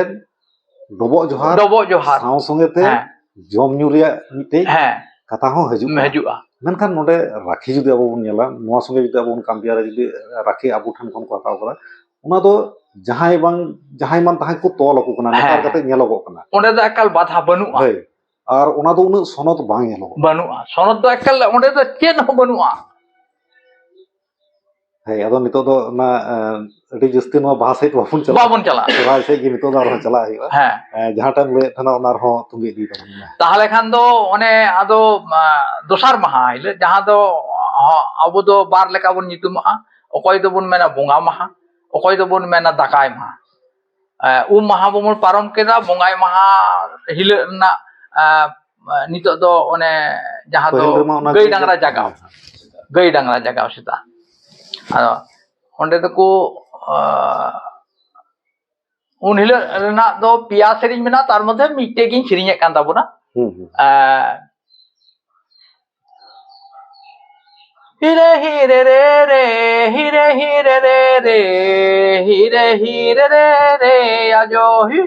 ᱰᱚᱵᱚᱜ ᱡᱚᱦᱟᱨ, ᱰᱚᱵᱚᱜ ᱡᱚᱦᱟᱨ᱾ ᱥᱟᱶ ᱥᱚᱸᱜᱮ ᱛᱮ ᱦᱮᱸ᱾ ᱡᱚᱢ ᱧᱩ ᱨᱮᱭᱟᱜ ᱢᱤᱫᱴᱮᱡ ᱦᱮᱸ᱾ ᱠᱟᱛᱷᱟ ᱦᱚᱸ ᱦᱤᱡᱩᱜ ᱠᱟᱱᱟ᱾ ᱦᱤᱡᱩᱜᱼᱟ᱾ ᱢᱮᱱᱠᱷᱟᱱ ᱱᱚᱰᱮ ᱨᱟᱠᱷᱤ ᱡᱩᱫᱤ ᱟᱵᱚ ᱵᱚᱱ ᱧᱮᱞᱟ, ᱱᱚᱣᱟ ᱥᱚᱸᱜᱮ ᱡᱩᱫᱤ ᱟᱵᱚ ᱵᱚᱱ compare ᱟ, ᱡᱩᱫᱤ ᱨᱟᱠᱷᱤ ᱟᱵᱚ ᱴᱷᱮᱱ ᱠᱷᱚᱱ ᱠᱚ ᱦᱟᱛᱟᱣ ᱠᱟᱫᱟ, ᱚᱱᱟ ᱫᱚ ᱡᱟᱦᱟᱸᱭ ᱵᱟᱝ, ᱡᱟᱦᱟᱸᱭ ᱢᱟᱱ ᱛᱟᱦᱟᱸᱭ ᱠᱚ ᱛᱚᱞ ᱟᱠᱚ ᱠᱟᱱᱟ, ᱱᱮᱛᱟᱨ ᱦᱮᱸ᱾ ᱠᱟᱛᱮ ᱧᱮᱞᱚᱜᱚᱜ ᱠᱟᱱᱟ᱾ ᱚᱸᱰᱮ ᱫᱚ ᱮᱠᱟᱞ ᱵᱟᱫᱷᱟ ᱵᱟᱹᱱᱩᱜᱼᱟ᱾ ᱦᱳᱭ᱾ ᱟᱨ ᱚᱱᱟ ᱫᱚ ᱩᱱᱟᱹᱜ ᱥᱚᱱᱚᱛ ᱵᱟᱝ ᱧᱮᱞᱚᱜᱚᱜ ᱠᱟᱱᱟ᱾ ᱵᱟᱹᱱᱩᱜᱼᱟ᱾ ᱥᱚᱱᱚᱛ ᱫᱚ ᱮᱠᱟᱞ ᱚᱸᱰᱮ ᱫᱚ ᱪᱮᱫ ᱦᱚᱸ ᱵᱟᱹᱱᱩᱜᱼᱟ᱾ ᱦᱮᱸ, ᱟᱫᱚ ᱱᱤᱛᱚᱜ ᱫᱚ ᱚᱱᱟ, ᱮ, ᱟᱹᱰᱤ ᱡᱟᱹᱥᱛᱤ ᱱᱚᱣᱟ ᱵᱟᱦᱟ ᱥᱮᱫ ᱵᱟᱵᱚᱱ ᱪᱟᱞᱟᱜᱼᱟ᱾ ᱵᱟᱵᱚᱱ ᱪᱟᱞᱟᱜᱼᱟ᱾ ᱥᱚᱦᱨᱟᱭ ᱥᱮᱫ ᱜᱮ ᱱᱤᱛᱚᱜ ᱫᱚ ᱟᱨᱦᱚᱸ ᱪᱟᱞᱟᱜ ᱦᱩᱭᱩᱜᱼᱟ᱾ ᱦᱮᱸ᱾ ᱮ, ᱡᱟᱦᱟᱸᱴᱟᱜ ᱮᱢ ᱞᱟᱹᱭᱮᱫ ᱛᱟᱦᱮᱱᱟ, ᱚᱱᱟ ᱨᱮᱦᱚᱸ ᱛᱩᱸᱜᱮ ᱤᱫᱤ ᱛᱟᱵᱚᱱ ᱢᱮ᱾ ᱛᱟᱦᱚᱞᱮ ᱠᱷᱟᱱ ᱫᱚ ᱚᱱᱮ ᱟᱫᱚ, ᱟ, ᱫᱚᱥᱟᱨ ᱢᱟᱦᱟ ᱦᱤᱞᱳᱜ, ᱡᱟᱦᱟᱸ ᱫᱚ, ᱦᱚ, ᱟᱵᱚ ᱫᱚ ᱵᱟᱨ ᱞᱮᱠᱟ ᱵᱚᱱ ᱧᱩᱛᱩᱢᱟᱜᱼᱟ, ᱚᱠᱚᱭ ᱫᱚᱵᱚᱱ ᱢᱮᱱᱟ ᱵᱚᱸᱜᱟ ᱢᱟᱦᱟ, ᱚᱠᱚᱭ ᱫᱚᱵᱚᱱ ᱢᱮᱱᱟ ᱫᱟᱠᱟᱭ ᱢᱟᱦᱟ᱾ ᱮ, ᱩᱢ ᱢᱟᱦᱟ ᱵᱚᱱ ᱯᱟᱨᱚᱢ ᱠᱮᱫᱟ, ᱵᱚᱸᱜᱟᱭ ᱢᱟᱦᱟ ᱦᱤᱞᱳᱜ ᱨᱮᱱᱟᱜ, ᱮ, ᱱᱤᱛᱚᱜ ᱫᱚ ᱚᱱᱮ ᱡᱟᱦᱟᱸ ᱫᱚ ᱯᱟᱹᱦᱤᱞ ᱨᱮᱢᱟ ᱚᱱᱟ ᱜᱟᱹᱭ ᱜᱮ ᱰᱟᱝᱨᱟ ᱡᱟᱜᱟᱣ, ᱦᱮᱸ᱾ ᱜᱟᱹᱭ ᱰᱟᱝᱨᱟ ᱡᱟᱜᱟᱣ ᱥᱮᱛᱟᱜ᱾ ᱟᱫᱚ ᱚᱸᱰᱮ ᱫᱚᱠᱚ, ᱮ, ᱩᱱ ᱦᱤᱞᱳᱜ ᱨᱮᱱᱟᱜ ᱫᱚ ᱯᱮᱭᱟ ᱥᱮᱨᱮᱧ ᱢᱮᱱᱟᱜᱼᱟ, ᱛᱟᱨ ᱢᱚᱫᱽᱫᱷᱮ ᱢᱤᱫᱴᱮᱡ ᱜᱤᱧ ᱥᱮᱨᱮᱧᱮᱫ ᱠᱟᱱ ᱛᱟᱵᱚᱱᱟ᱾ ᱦᱩᱸ, ᱦᱩᱸ᱾ ᱮ, ᱦᱤᱨᱮ ᱦᱤᱨᱮ ᱨᱮ ᱨᱮ, ᱦᱤᱨᱮ ᱦᱤᱨᱮ ᱨᱮ ᱨᱮ, ᱦᱤᱨᱮ ᱦᱤᱨᱮ ᱨᱮ ᱨᱮ, ᱟᱡᱚ ᱦᱤ᱾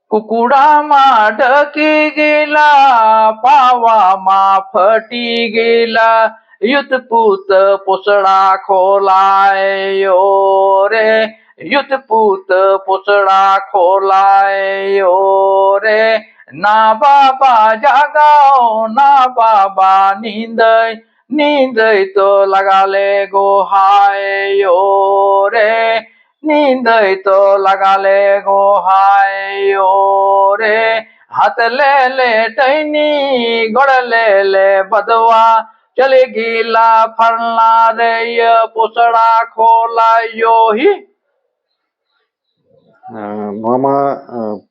ᱠᱩᱠᱩᱲᱟ ᱢᱟ ᱰᱟᱹᱠᱤ ᱜᱮᱞᱟ, ᱯᱟᱣᱟ ᱢᱟ ᱯᱷᱟᱹᱴᱤ ᱜᱮᱞᱟ, ᱭᱩᱛ ᱯᱩᱛ ᱯᱚᱥᱲᱟ ᱠᱷᱚᱞᱟᱭ ᱭᱳ ᱨᱮ, ᱭᱩᱛ ᱯᱩᱛ ᱯᱚᱥᱲᱟ ᱠᱷᱚᱞᱟᱭ ᱭᱳ ᱨᱮ, ᱱᱟ ᱵᱟᱵᱟ ᱡᱟᱜᱟᱣ, ᱱᱟ ᱵᱟᱵᱟ ᱱᱤᱫᱟᱹᱭ, ᱱᱤᱫᱟᱹᱭ ᱛᱚ ᱞᱟᱜᱟ ᱞᱮ ᱜᱚᱦᱟᱭ ᱭᱳ ᱨᱮ, ᱱᱤᱫᱟᱹᱭ ᱛᱚ ᱞᱟᱜᱟ ᱞᱮ ᱜᱚᱦᱟᱭ ᱳ ᱨᱮ, ᱦᱟᱛ ᱞᱮ ᱞᱮ ᱴᱟᱹᱭᱱᱤ ᱜᱚᱲ ᱞᱮ ᱞᱮ ᱵᱟᱫᱣᱟ, ᱪᱟᱹᱞᱤ ᱜᱤᱞᱟ ᱯᱷᱟᱨᱞᱟ ᱨᱮ ᱤᱭᱟᱹ ᱯᱚᱥᱲᱟ ᱠᱷᱚᱞᱟ ᱭᱳ ᱦᱤ᱾ ᱮᱸ, ᱱᱚᱣᱟ ᱢᱟ, ᱮᱸ,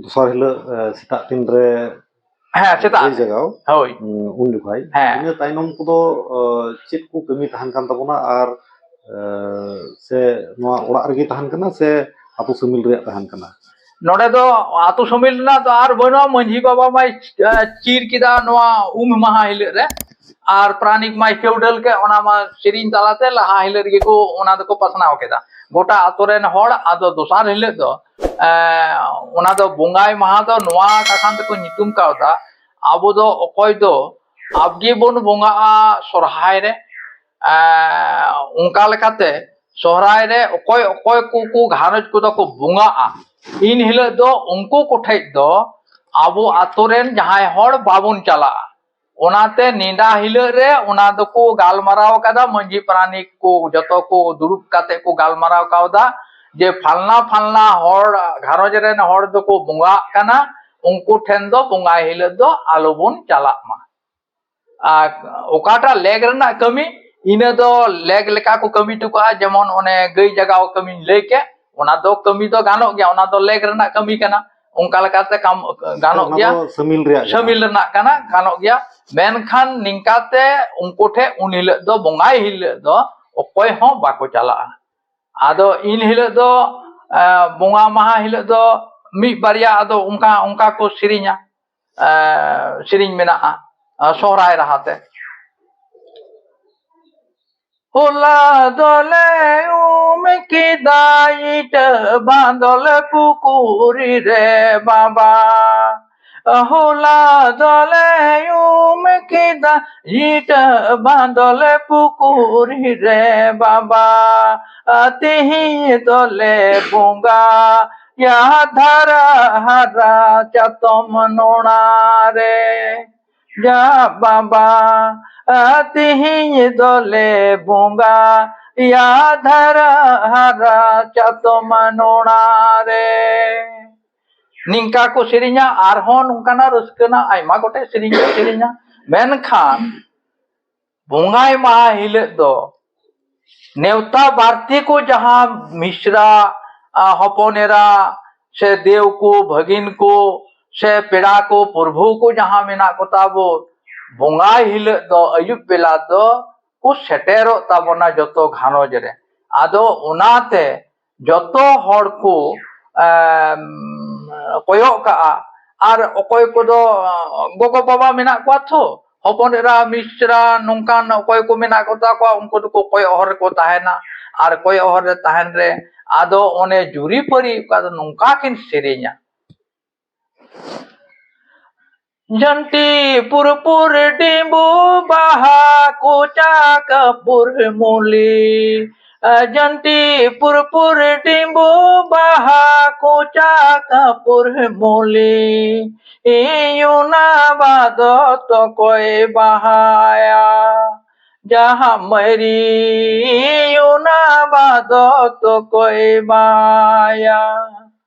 ᱫᱚᱥᱟᱨ ᱦᱤᱞᱳᱜ, ᱮᱸ, ᱥᱮᱛᱟᱜ ᱴᱤᱢ ᱨᱮ ᱦᱮᱸ, ᱥᱮᱛᱟᱜ ᱜᱟᱹᱭ ᱨᱮ᱾ ᱡᱟᱜᱟᱣ, ᱦᱳᱭ᱾ ᱩᱸ, ᱩᱱ ᱡᱚᱠᱷᱟᱡ᱾ ᱦᱮᱸ᱾ ᱤᱱᱟᱹ ᱛᱟᱭᱱᱚᱢ ᱠᱚᱫᱚ, ᱚ, ᱪᱮᱫ ᱠᱚ ᱠᱟᱹᱢᱤ ᱛᱟᱦᱮᱱ ᱠᱟᱱ ᱛᱟᱵᱚᱱᱟ ᱟᱨ, ᱮ, ᱥᱮ ᱱᱚᱣᱟ ᱚᱲᱟᱜ ᱨᱮᱜᱮ ᱛᱟᱦᱮᱱ ᱠᱟᱱᱟ ᱥᱮ ᱟᱹᱛᱩ ᱥᱟᱹᱢᱤᱞ ᱨᱮᱭᱟᱜ ᱛᱟᱦᱮᱱ ᱠᱟᱱᱟ? ᱱᱚᱰᱮ ᱫᱚ ᱟᱹᱛᱩ ᱥᱟᱹᱢᱤᱞ ᱨᱮᱱᱟᱜ ᱫᱚ ᱟᱨ ᱵᱟᱹᱱᱩᱜᱼᱟ᱾ ᱢᱟᱹᱡᱷᱤ ᱵᱟᱵᱟ ᱢᱟᱭ, ᱮ, ᱪᱤᱨ ᱠᱮᱫᱟ ᱱᱚᱣᱟ ᱩᱢ ᱢᱟᱦᱟ ᱦᱤᱞᱳᱜ ᱨᱮ, ᱟᱨ ᱯᱨᱟᱱᱤᱠ ᱢᱟᱭ ᱪᱟᱹᱣᱰᱟᱹᱞ ᱠᱮᱫ, ᱚᱱᱟ ᱢᱟ ᱥᱮᱨᱮᱧ ᱛᱟᱞᱟᱛᱮ ᱞᱟᱦᱟ ᱦᱤᱞᱳᱜ ᱨᱮᱜᱮ ᱠᱚ ᱚᱱᱟ ᱫᱚᱠᱚ ᱯᱟᱥᱱᱟᱣ ᱠᱮᱫᱟ ᱜᱚᱴᱟ ᱟᱹᱛᱩ ᱨᱮᱱ ᱦᱚᱲ᱾ ᱟᱫᱚ ᱫᱚᱥᱟᱨ ᱦᱤᱞᱳᱜ ᱫᱚ ᱮ, ᱚᱱᱟ ᱫᱚ ᱵᱚᱸᱜᱟᱭ ᱢᱟᱦᱟ ᱫᱚ ᱱᱚᱣᱟ ᱠᱟᱛᱷᱟ ᱛᱮᱠᱚ ᱧᱩᱛᱩᱢ ᱠᱟᱣᱫᱟ, ᱟᱵᱚ ᱫᱚ ᱚᱠᱚᱭ ᱫᱚ ᱟᱵᱜᱮ ᱵᱚᱱ ᱵᱚᱸᱜᱟᱜᱼᱟ ᱥᱚᱨᱦᱟᱭ ᱨᱮ, ᱮ, ᱚᱱᱠᱟ ᱞᱮᱠᱟᱛᱮ ᱥᱚᱦᱨᱟᱭ ᱨᱮ ᱚᱠᱚᱭ ᱚᱠᱚᱭ ᱠᱚ, ᱠᱚ ᱜᱷᱟᱨᱚᱸᱡᱽ ᱠᱚᱫᱚ ᱠᱚ ᱵᱚᱸᱜᱟᱜᱼᱟ, ᱤᱱ ᱦᱤᱞᱳᱜ ᱫᱚ ᱩᱱᱠᱩ ᱠᱚᱴᱷᱮᱡ ᱫᱚ ᱟᱵᱚ ᱟᱛᱳ ᱨᱮᱱ ᱡᱟᱦᱟᱸᱭ ᱦᱚᱲ ᱵᱟᱵᱚᱱ ᱪᱟᱞᱟᱜᱼᱟ᱾ ᱚᱱᱟᱛᱮ ᱱᱮᱰᱟ ᱦᱤᱞᱳᱜ ᱨᱮ ᱚᱱᱟ ᱫᱚᱠᱚ ᱜᱟᱞᱢᱟᱨᱟᱣ ᱠᱟᱫᱟ, ᱢᱟᱹᱡᱷᱤ ᱯᱟᱨᱟᱱᱤᱠ ᱠᱚ ᱡᱚᱛᱚ ᱠᱚ ᱫᱩᱲᱩᱵ ᱠᱟᱛᱮ ᱠᱚ ᱜᱟᱞᱢᱟᱨᱟᱣ ᱠᱟᱣᱫᱟ ᱡᱮ ᱯᱷᱟᱞᱱᱟ ᱯᱷᱟᱞᱱᱟ ᱦᱚᱲ ᱜᱷᱟᱨᱚᱸᱡᱽ ᱨᱮᱱ ᱦᱚᱲ ᱫᱚᱠᱚ ᱵᱚᱸᱜᱟᱜ ᱠᱟᱱᱟ, ᱩᱱᱠᱩ ᱴᱷᱮᱱ ᱫᱚ ᱵᱚᱸᱜᱟᱭ ᱦᱤᱞᱳᱜ ᱫᱚ ᱟᱞᱚᱵᱚᱱ ᱪᱟᱞᱟᱜ ᱢᱟ᱾ ᱟᱨ ᱚᱠᱟᱴᱟᱜ ᱞᱮᱜ ᱨᱮᱱᱟᱜ ᱠᱟᱹᱢᱤ, ᱤᱱᱟᱹ ᱫᱚ ᱞᱮᱜ ᱞᱮᱠᱟ ᱠᱚ ᱠᱟᱹᱢᱤ ᱦᱚᱴᱚ ᱠᱟᱜᱼᱟ, ᱡᱮᱢᱚᱱ ᱚᱱᱮ ᱜᱟᱹᱭ ᱡᱟᱜᱟᱣ ᱠᱟᱹᱢᱤᱧ ᱞᱟᱹᱭ ᱠᱮᱫ, ᱚᱱᱟ ᱫᱚ ᱠᱟᱹᱢᱤ ᱫᱚ ᱜᱟᱱᱚᱜ ᱜᱮᱭᱟ, ᱚᱱᱟ ᱫᱚ ᱞᱮᱜ ᱨᱮᱱᱟᱜ ᱠᱟᱹᱢᱤ ᱠᱟᱱᱟ, ᱚᱱᱠᱟ ᱞᱮᱠᱟᱛᱮ ᱠᱟᱢ-, ᱜᱟᱱᱚᱜ ᱚᱱᱟ ᱜᱮᱭᱟ᱾ ᱫᱚ ᱥᱟᱹᱢᱤᱞ ᱨᱮᱭᱟᱜ ᱜᱮ ᱥᱟᱹᱢᱤᱞ ᱠᱟᱱᱟ᱾ ᱨᱮᱱᱟᱜ ᱠᱟᱱᱟ, ᱜᱟᱱᱚᱜ ᱜᱮᱭᱟ᱾ ᱢᱮᱱᱠᱷᱟᱱ ᱱᱤᱝᱠᱟᱛᱮ ᱩᱱᱠᱩ ᱴᱷᱮᱱ ᱩᱱ ᱦᱤᱞᱳᱜ ᱫᱚ, ᱵᱚᱸᱜᱟᱭ ᱦᱤᱞᱳᱜ ᱫᱚ ᱚᱠᱚᱭ ᱦᱚᱸ ᱵᱟᱠᱚ ᱪᱟᱞᱟᱜᱼᱟ᱾ ᱟᱫᱚ ᱤᱱ ᱦᱤᱞᱳᱜ ᱫᱚ, ᱮ, ᱵᱚᱸᱜᱟ ᱢᱟᱦᱟ ᱦᱤᱞᱳᱜ ᱫᱚ ᱢᱤᱫ ᱵᱟᱨᱭᱟ ᱟᱫᱚ ᱚᱱᱠᱟ, ᱚᱱᱠᱟ ᱠᱚ ᱥᱮᱨᱮᱧᱟ, ᱮ, ᱥᱮᱨᱮᱧ ᱢᱮᱱᱟᱜᱼᱟ, ᱮ, ᱥᱚᱦᱨᱟᱭ ᱨᱟᱦᱟ ᱛᱮ᱾ ᱦᱚᱞᱟ ᱫᱚᱞᱮ ᱩᱢ ᱠᱮᱫᱟ ᱤᱴᱟᱹ ᱵᱟᱸᱫᱚᱞ ᱯᱩᱠᱩᱨᱤ ᱨᱮ ᱵᱟᱵᱟ᱾ ᱦᱚᱞᱟ ᱫᱚᱞᱮ ᱩᱢ ᱠᱮᱫᱟ ᱤᱴᱟᱹ ᱵᱟᱸᱫᱚᱞ ᱯᱩᱠᱩᱨᱤ ᱨᱮ ᱵᱟᱵᱟ᱾ ᱛᱮᱦᱮᱧ ᱫᱚᱞᱮ ᱵᱚᱸᱜᱟ ᱭᱟ ᱫᱷᱟᱨᱟ ᱦᱟᱨᱟ ᱪᱟᱛᱚᱢ ᱱᱚᱲᱟ ᱨᱮ᱾ ᱡᱟ ᱵᱟᱵᱟ, ᱛᱮᱦᱮᱧ ᱫᱚᱞᱮ ᱵᱚᱸᱜᱟ ᱭᱟ ᱫᱷᱟᱨᱟ ᱦᱟᱨᱟ ᱪᱟᱛᱚᱢ ᱱᱚᱲᱟ ᱨᱮ᱾ ᱱᱤᱝᱠᱟ ᱠᱚ ᱥᱮᱨᱮᱧᱟ, ᱟᱨᱦᱚᱸ ᱱᱚᱝᱠᱟᱱᱟᱜ ᱨᱟᱹᱥᱠᱟᱹ ᱨᱮᱱᱟᱜ ᱟᱭᱢᱟ ᱜᱚᱴᱮᱡ ᱥᱮᱨᱮᱧ ᱠᱚ ᱥᱮᱨᱮᱧᱟ᱾ ᱢᱮᱱᱠᱷᱟᱱ ᱵᱚᱸᱜᱟᱭ ᱢᱟᱦᱟ ᱦᱤᱞᱳᱜ ᱫᱚ ᱱᱮᱣᱛᱟ ᱵᱟᱨᱛᱤ ᱠᱚ ᱡᱟᱦᱟᱸ ᱢᱤᱥᱨᱟ, ᱟ, ᱦᱚᱯᱚᱱ ᱮᱨᱟ ᱥᱮ ᱫᱮᱣ ᱠᱚ, ᱵᱷᱟᱹᱜᱤᱱ ᱠᱚ ᱥᱮ ᱯᱮᱲᱟ ᱠᱚ, ᱯᱨᱚᱵᱷᱩ ᱠᱚ ᱡᱟᱦᱟᱸ ᱢᱮᱱᱟᱜ ᱠᱚᱛᱟ ᱵᱚ, ᱵᱚᱸᱜᱟᱭ ᱦᱤᱞᱳᱜ ᱫᱚ ᱟᱹᱭᱩᱵ ᱵᱮᱞᱟ ᱫᱚ ᱠᱚ ᱥᱮᱴᱮᱨᱚᱜ ᱛᱟᱵᱚᱱᱟ ᱡᱚᱛᱚ ᱜᱷᱟᱨᱚᱸᱡᱽ ᱨᱮ᱾ ᱟᱫᱚ ᱚᱱᱟᱛᱮ ᱡᱚᱛᱚ ᱦᱚᱲ ᱠᱚ, ᱮᱢ, ᱠᱚᱭᱚᱜ ᱠᱟᱜᱼᱟ᱾ ᱟᱨ ᱚᱠᱚᱭ ᱠᱚᱫᱚ, ᱜᱚᱜᱚ ᱵᱟᱵᱟ ᱢᱮᱱᱟᱜ ᱠᱚᱣᱟ ᱛᱚ, ᱦᱚᱯᱚᱱ ᱮᱨᱟ, ᱢᱤᱥᱨᱟ, ᱱᱚᱝᱠᱟᱱ ᱚᱠᱚᱭ ᱠᱚ ᱢᱮᱱᱟᱜ ᱠᱚᱛᱟ ᱠᱚᱣᱟ, ᱩᱱᱠᱩ ᱫᱚᱠᱚ ᱠᱚᱭᱚᱜ ᱦᱚᱨ ᱨᱮᱠᱚ ᱛᱟᱦᱮᱱᱟ᱾ ᱟᱨ ᱠᱚᱭᱚᱜ ᱦᱚᱨ ᱨᱮ ᱛᱟᱦᱮᱱ ᱨᱮ ᱟᱫᱚ ᱚᱱᱮ ᱡᱩᱨᱤᱯᱟᱹᱨᱤ ᱚᱠᱟ ᱫᱚ ᱱᱚᱝᱠᱟ ᱠᱤᱱ ᱥᱮᱨᱮᱧᱟ᱾ ᱡᱷᱟᱹᱱᱴᱤ ᱯᱩᱨᱯᱩᱨ ᱰᱤᱸᱵᱩ ᱵᱟᱦᱟ ᱠᱚᱪᱟ ᱠᱟᱹᱯᱩᱨ ᱢᱩᱞᱤ᱾ ᱡᱷᱟᱹᱱᱴᱤ ᱯᱩᱨᱯᱩᱨ ᱰᱤᱸᱵᱩ ᱵᱟᱦᱟ ᱠᱚᱪᱟ ᱠᱟᱹᱯᱩᱨ ᱢᱩᱞᱤ᱾ ᱤᱧ ᱚᱱᱟ ᱵᱟᱫᱚ ᱛᱚᱠᱚᱭ ᱵᱟᱦᱟᱭᱟ᱾ ᱡᱟᱦᱟᱸ ᱢᱟᱹᱨᱤ ᱚᱱᱟ ᱵᱟᱫᱚ ᱛᱚᱠᱚᱭ ᱵᱟᱦᱟᱭᱟ᱾